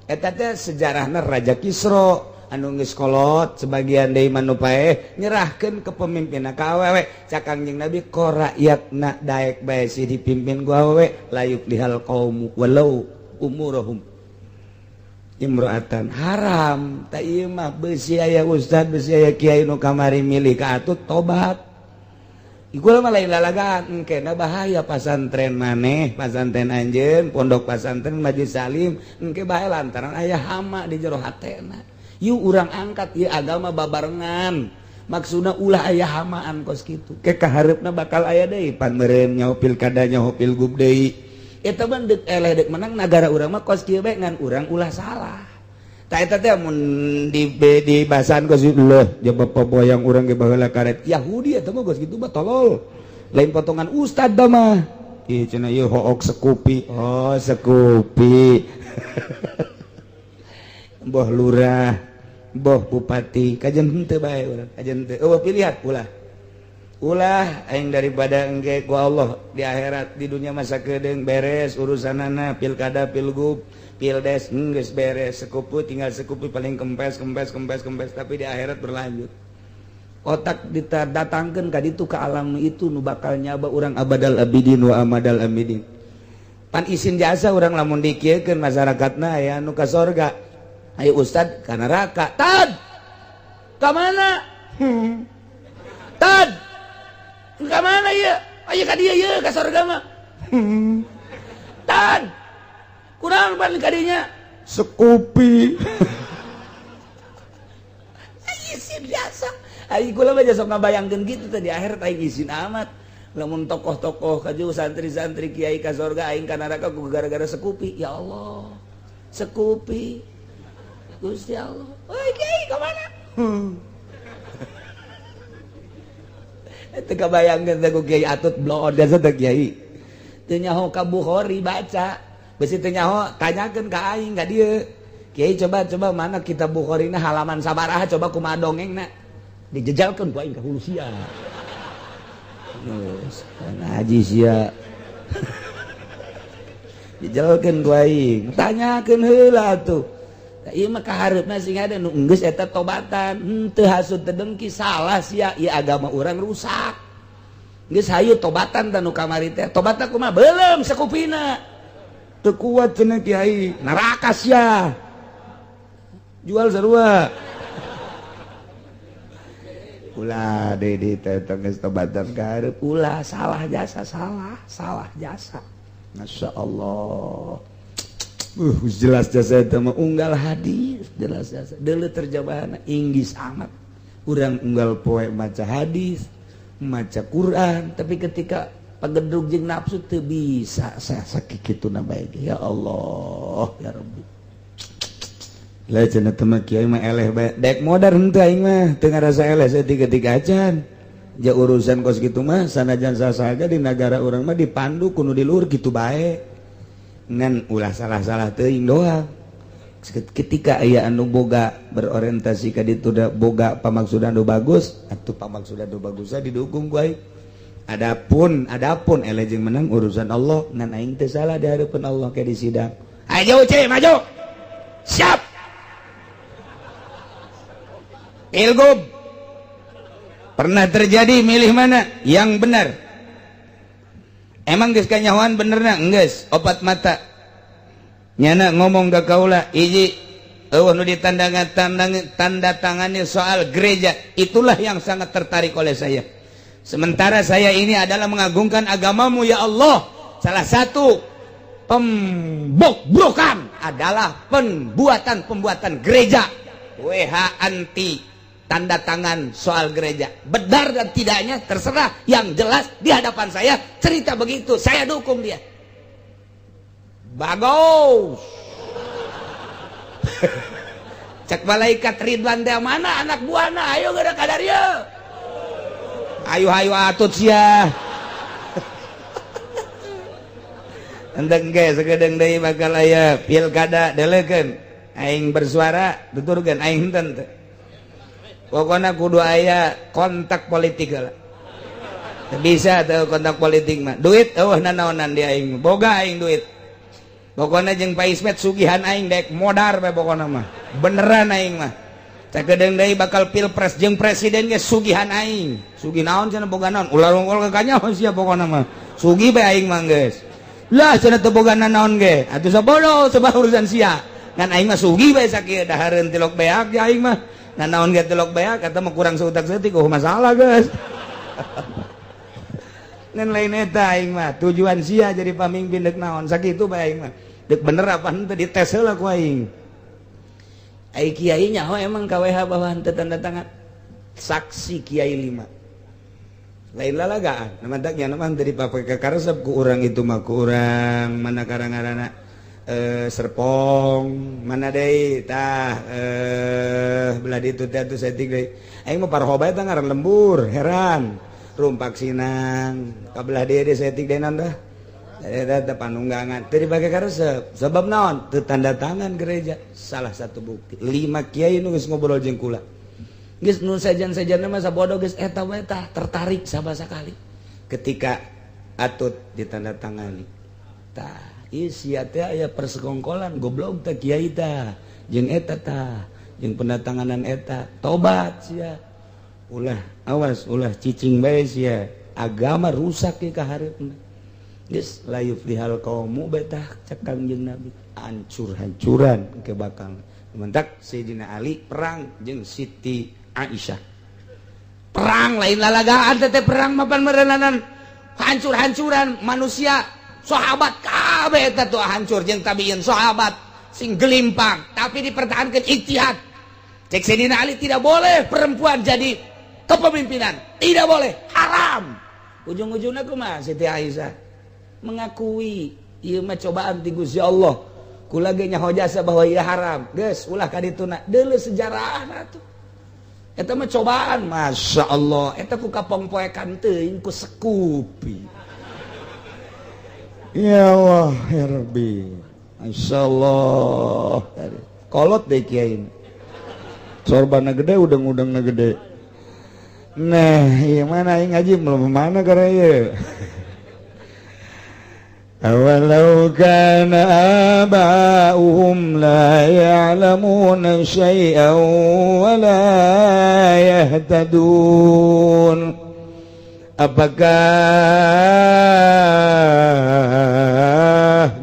Eta teh sejarahna Raja Kisra anu geus kolot, sebagian deui mah nu paeh nyerahkeun kepemimpinan ka awewe. Cak Kangjeng Nabi, ko rakyatna daek bae sih dipimpin ku awewe, la yuflihal qaumu walau umuruhum imro'atan, haram. Tak ieu mah besi aya ustad, besi aya kiai nu kamari milih ka atut tobat. Iku mah lain lalagaan, engkena bahaya pasantren maneh, pasantren anjeun, pondok pasantren Majelis Salim, engke bahaya lantaran aya hama di jero hatena. Yuk urang angkat ieu agama babarengan. Maksudna ulah aya hamaan kos kitu. Ke kahareupna bakal aya deui pan meureun nyaho pilkada, nyaho pilgub deui. Eta mah deuk eleh deuk menang nagara urang mah kos kieu bae, ngan urang ulah salah. Tak eta teh mun di bahasan kos leuh ja bapa moyang urang ge baheula karet Yahudi eta mah geus kitu mah tolol. Lain potongan ustad da mah. Ih cenah ieu hook sekupi. Oh, sekupi. Boh lurah, boh bupati, kajen henteu bae urang, kajen teu. Eueuh pilihan ulah. Ulah aing daripada engke ku Allah di akhirat, di dunia masa kedeung beres urusanana pilkada, pilgub, pildes geus beres, sekupu tinggal sekupu paling kempes kempes kempes kempes, tapi di akhirat berlanjut. Otak didatangkeun ka ditu, ka alam itu nu bakal nyaba urang abadal abidin wa amadal amidin. Pan isin jasa urang lamun dikieukeun masyarakatna, aya anu ka sorga, ayo ustad ka neraka. Tad ka mana? Tad ka mana ieu? Aya ka dieu ieu ka sorga mah. Tad kurang pan kadinya sekupi. Isin biasa aing, kula mah sok ngabayangkeun gitu tadi akhirat aing isin amat lamun tokoh-tokoh kaju, santri-santri, kiai ka sorga, aing ka neraka ku gara-gara sekupi. Ya Allah, sekupi, Gusti Allah. Oi kiai ka mana? Teu kabayangkeun teh ku Kiai Atut bloon jasa teh Kiai. Teu nyaho ka Bukhari baca. Bisi teu nyaho tanyakeun ka aing ka dieu. Kiai coba coba mana kitab Bukhari na halaman sabaraha, coba kumaha dongengna. Dijejalkeun ku aing ka hulu sia. Geus ngaji sia. Dijejalkeun ku aing. Tanyakeun heula atuh. Ieu mah kahareupna sing ada nu geus eta tobatan, henteu hasud teu dengki, salah sia, ieu agama urang rusak. Geus hayu tobatan tah nu kamari teh. Tobatna kumaha? Beuleum sakupina. Teu kuat cenah kiai, neraka sia. Jual sarua. Ulah deui teh geus tobatan kahareup, ulah salah jasa, salah, salah jasa. Masya Allah. Jelas jasa itu mah unggal hadis jelas jasa dulu terjemahan Inggris amat urang unggal poe maca hadis maca Quran, tapi ketika pagedrug jeung nafsu teu bisa sakitu na bae. Ya Allah ya Rabbi, lah cenah teh mah kiai mah eleh bae dek modar henteu. Aing mah teu ngarasa eleh saeutik-eutik acan ja urusan kos kitu mah. Sanajan sasaga di nagara urang mah dipandu kudu di luhur kitu bae, ngan ulah salah-salah teuing doang. Ketika aya anu boga berorientasi ka ditu da boga pamaksudan nu bagus atuh, pamaksudan nu bagusna didukung ku aing. Adapun adapun eleh jeung menang urusan Allah, ngan aing teu salah di hadapan Allah ke di sidang. Ayo ce maju siap Pilgub pernah terjadi, milih mana yang benar. Emang geus kanyahoan benerna geus opat mata nyana ngomong ka kaula hiji eueuh nu ditandangan tanda tangannya soal gereja. Itulah yang sangat tertarik oleh saya, sementara saya ini adalah mengagungkan agamamu ya Allah. Salah satu pembokbrokan adalah pembuatan-pembuatan gereja. WH anti tanda tangan soal gereja. Benar dan tidaknya terserah, yang jelas di hadapan saya cerita begitu, saya dukung dia. Bagus. Cek malaikat Ridwan teh, mana anak buahna, ayo geura kadarieu. Ayo ayo atut sia. Endeng ge sakedeung deui bakal aya pilkada, delekeun aing bersuara, tuturkeun aing henteu. Pokoknya kudu aya kontak politik lah. Bisa tuh kontak politik mah duit eueuh nanaonan di aing, boga aing duit. Pokoknya jeung Pak Ismet sugihan aing, dek modar bae pokokna mah, beneran aing mah. Sakedeung deui bakal pilpres jeung presiden ge sugihan aing. Sugih naon cenah, boga naon, ulah rongkol ka kanyaho sia, pokokna mah sugih bae aing mah geus lah cenah, teu boga naon ge atuh sabodo sebab urusan sia, ngan aing mah sugih bae sakieu, dahareun tilok beak ya aing mah. Nah, naon ge tilok beak kata mah kurang seutak seutik, oh masalah guys. Ngan lain eta aing mah tujuan sia jadi pamimpin dek naon, sakitu bae aing mah. Dek bener apa henteu dites heula ku aing. Ai kiai nyaho emang KWH bahwa henteu tanda tangan, saksi kiai lima. Lain lalagaan, nama nya nama henteu dipake kakaresep ku urang itu mah, ku urang mana karang-karana Serpong mana deui tah, belah ditu teh atuh saeutik deui. Aing mah parho bae tah ngaran lembur heran Rumpak Sinang ka belah dieu deui saeutik deui naon tah eta teh Panunggangan teu dipake karesep. Sebab naon? Teu tanda tangan gereja. Salah satu bukti lima kiai nu geus ngobrol jeung kula geus nu sejen-sejenna mah sabodo geus eta we tah tertarik sama sekali ketika Atut ditandatangani tah. Ih sia teh aya persekongkolan goblok teh kiai tah jeung eta tah jeung pendatanganan eta. Tobat sia, ulah, awas ulah cicing bae sia, agama rusak ke kahareupna. Geus la yuflihal qaumu betah cek Kangjeng Nabi, hancur-hancuran ke bakal mentak. Sayyidina Ali perang jeung Siti Aisyah, perang lain lalagaan teh, perang mapan merenanan hancur-hancuran manusia. Sahabat kabeh eta tuh hancur jeung tabiin, sahabat sing gelimpang, tapi dipertahankan ijtihad. Cek Sayyidina Ali, tidak boleh perempuan jadi kepemimpinan, tidak boleh, haram. Ujung-ujungnya kumaha? Siti Aisyah mengakui ieu mah cobaan ti Gusti Allah, kula ge nyaho jasa bahwa ieu haram, geus ulah ka dituna. Deuleu sejarah atuh. Eta mah cobaan, Masya Allah. Eta ku kapongpoekan teuing ku sekupi. Ya Allah, ya Rabbi. Masya Allah. Kolot deh kiai. Sorbana gede, udang-udangna gede. Nah, iya mana aing ngaji belum mana karena ieu. أولو كان آباؤهم لا يعلمون شيئا ولا يهتدون. Apakah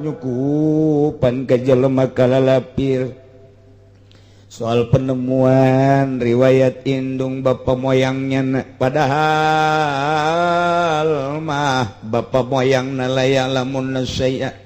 nyukupan ka jelema kalalapir soal penemuan riwayat indung bapak moyangnya, padahal mah bapak moyang لا يعلمون شيئا,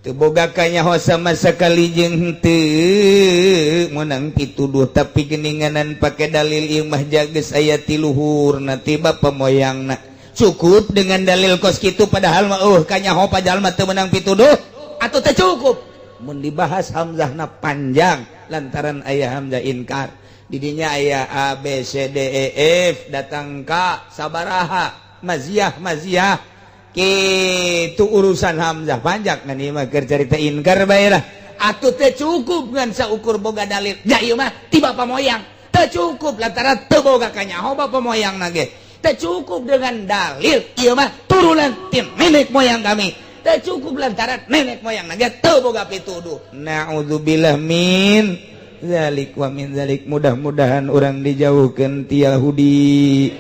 teu boga kanyaho sama sekali jeung henteu meunang pituduh, tapi geninganan pake dalil ieu mah jages aya ti luhur ti bapak moyangna? Cukup dengan dalil kos kitu, padahal mah kanyaho, padahal mah teu meunang pituduh atau teu cukup? Mun dibahas hamzahna panjang lantaran aya hamzah inkar didinya, aya A, B, C, D, E, F datang ka sabaraha maziah maziah kitu. Urusan hamzah panjang ngan ieu mah keur carita inkar bae lah. Atuh teu cukup ngan saukur boga dalil ja ieu mah ti bapa moyang, teu cukup lantaran teu boga kanyaho bapa moyang na ge. Teu cukup dengan dalil ieu mah turunan ti nenek moyang kami, teu cukup lantaran nenek moyang na ge teu boga pituduh. Naudzubillah min zalik wa min zalik. Mudah-mudahan orang dijauhkan ti Yahudi,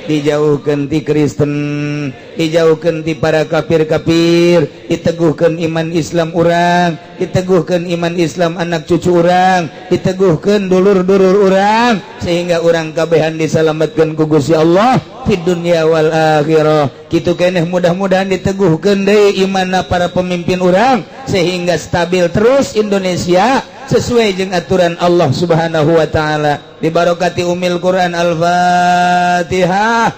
dijauhkan ti Kristen, dijauhkan ti para kafir-kafir, diteguhkan iman Islam urang, diteguhkan iman Islam anak cucu urang, diteguhkan dulur-dulur urang, sehingga urang kabehan diselamatkan ku Gusti Allah di dunia wal akhirah. Kitu keneh mudah-mudahan diteguhkan deui imanna para pemimpin urang sehingga stabil terus Indonesia sesuai jeung aturan Allah Subhanahu wa taala. Dibarokati Umil Quran, Al-Fatihah.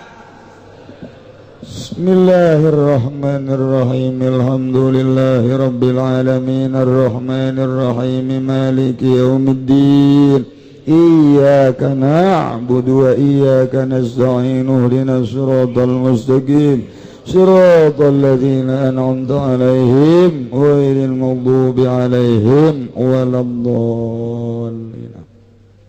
Bismillahirrahmanirrahim. Alhamdulillahi rabbil alamin, arrahmanir rahim, maliki yaumiddin. Iyyaka na'budu wa iyyaka nasta'in, ihdinas siratal mustaqim, siratal ladzina an'amta 'alaihim, ghairil maghdubi 'alaihim waladdallin.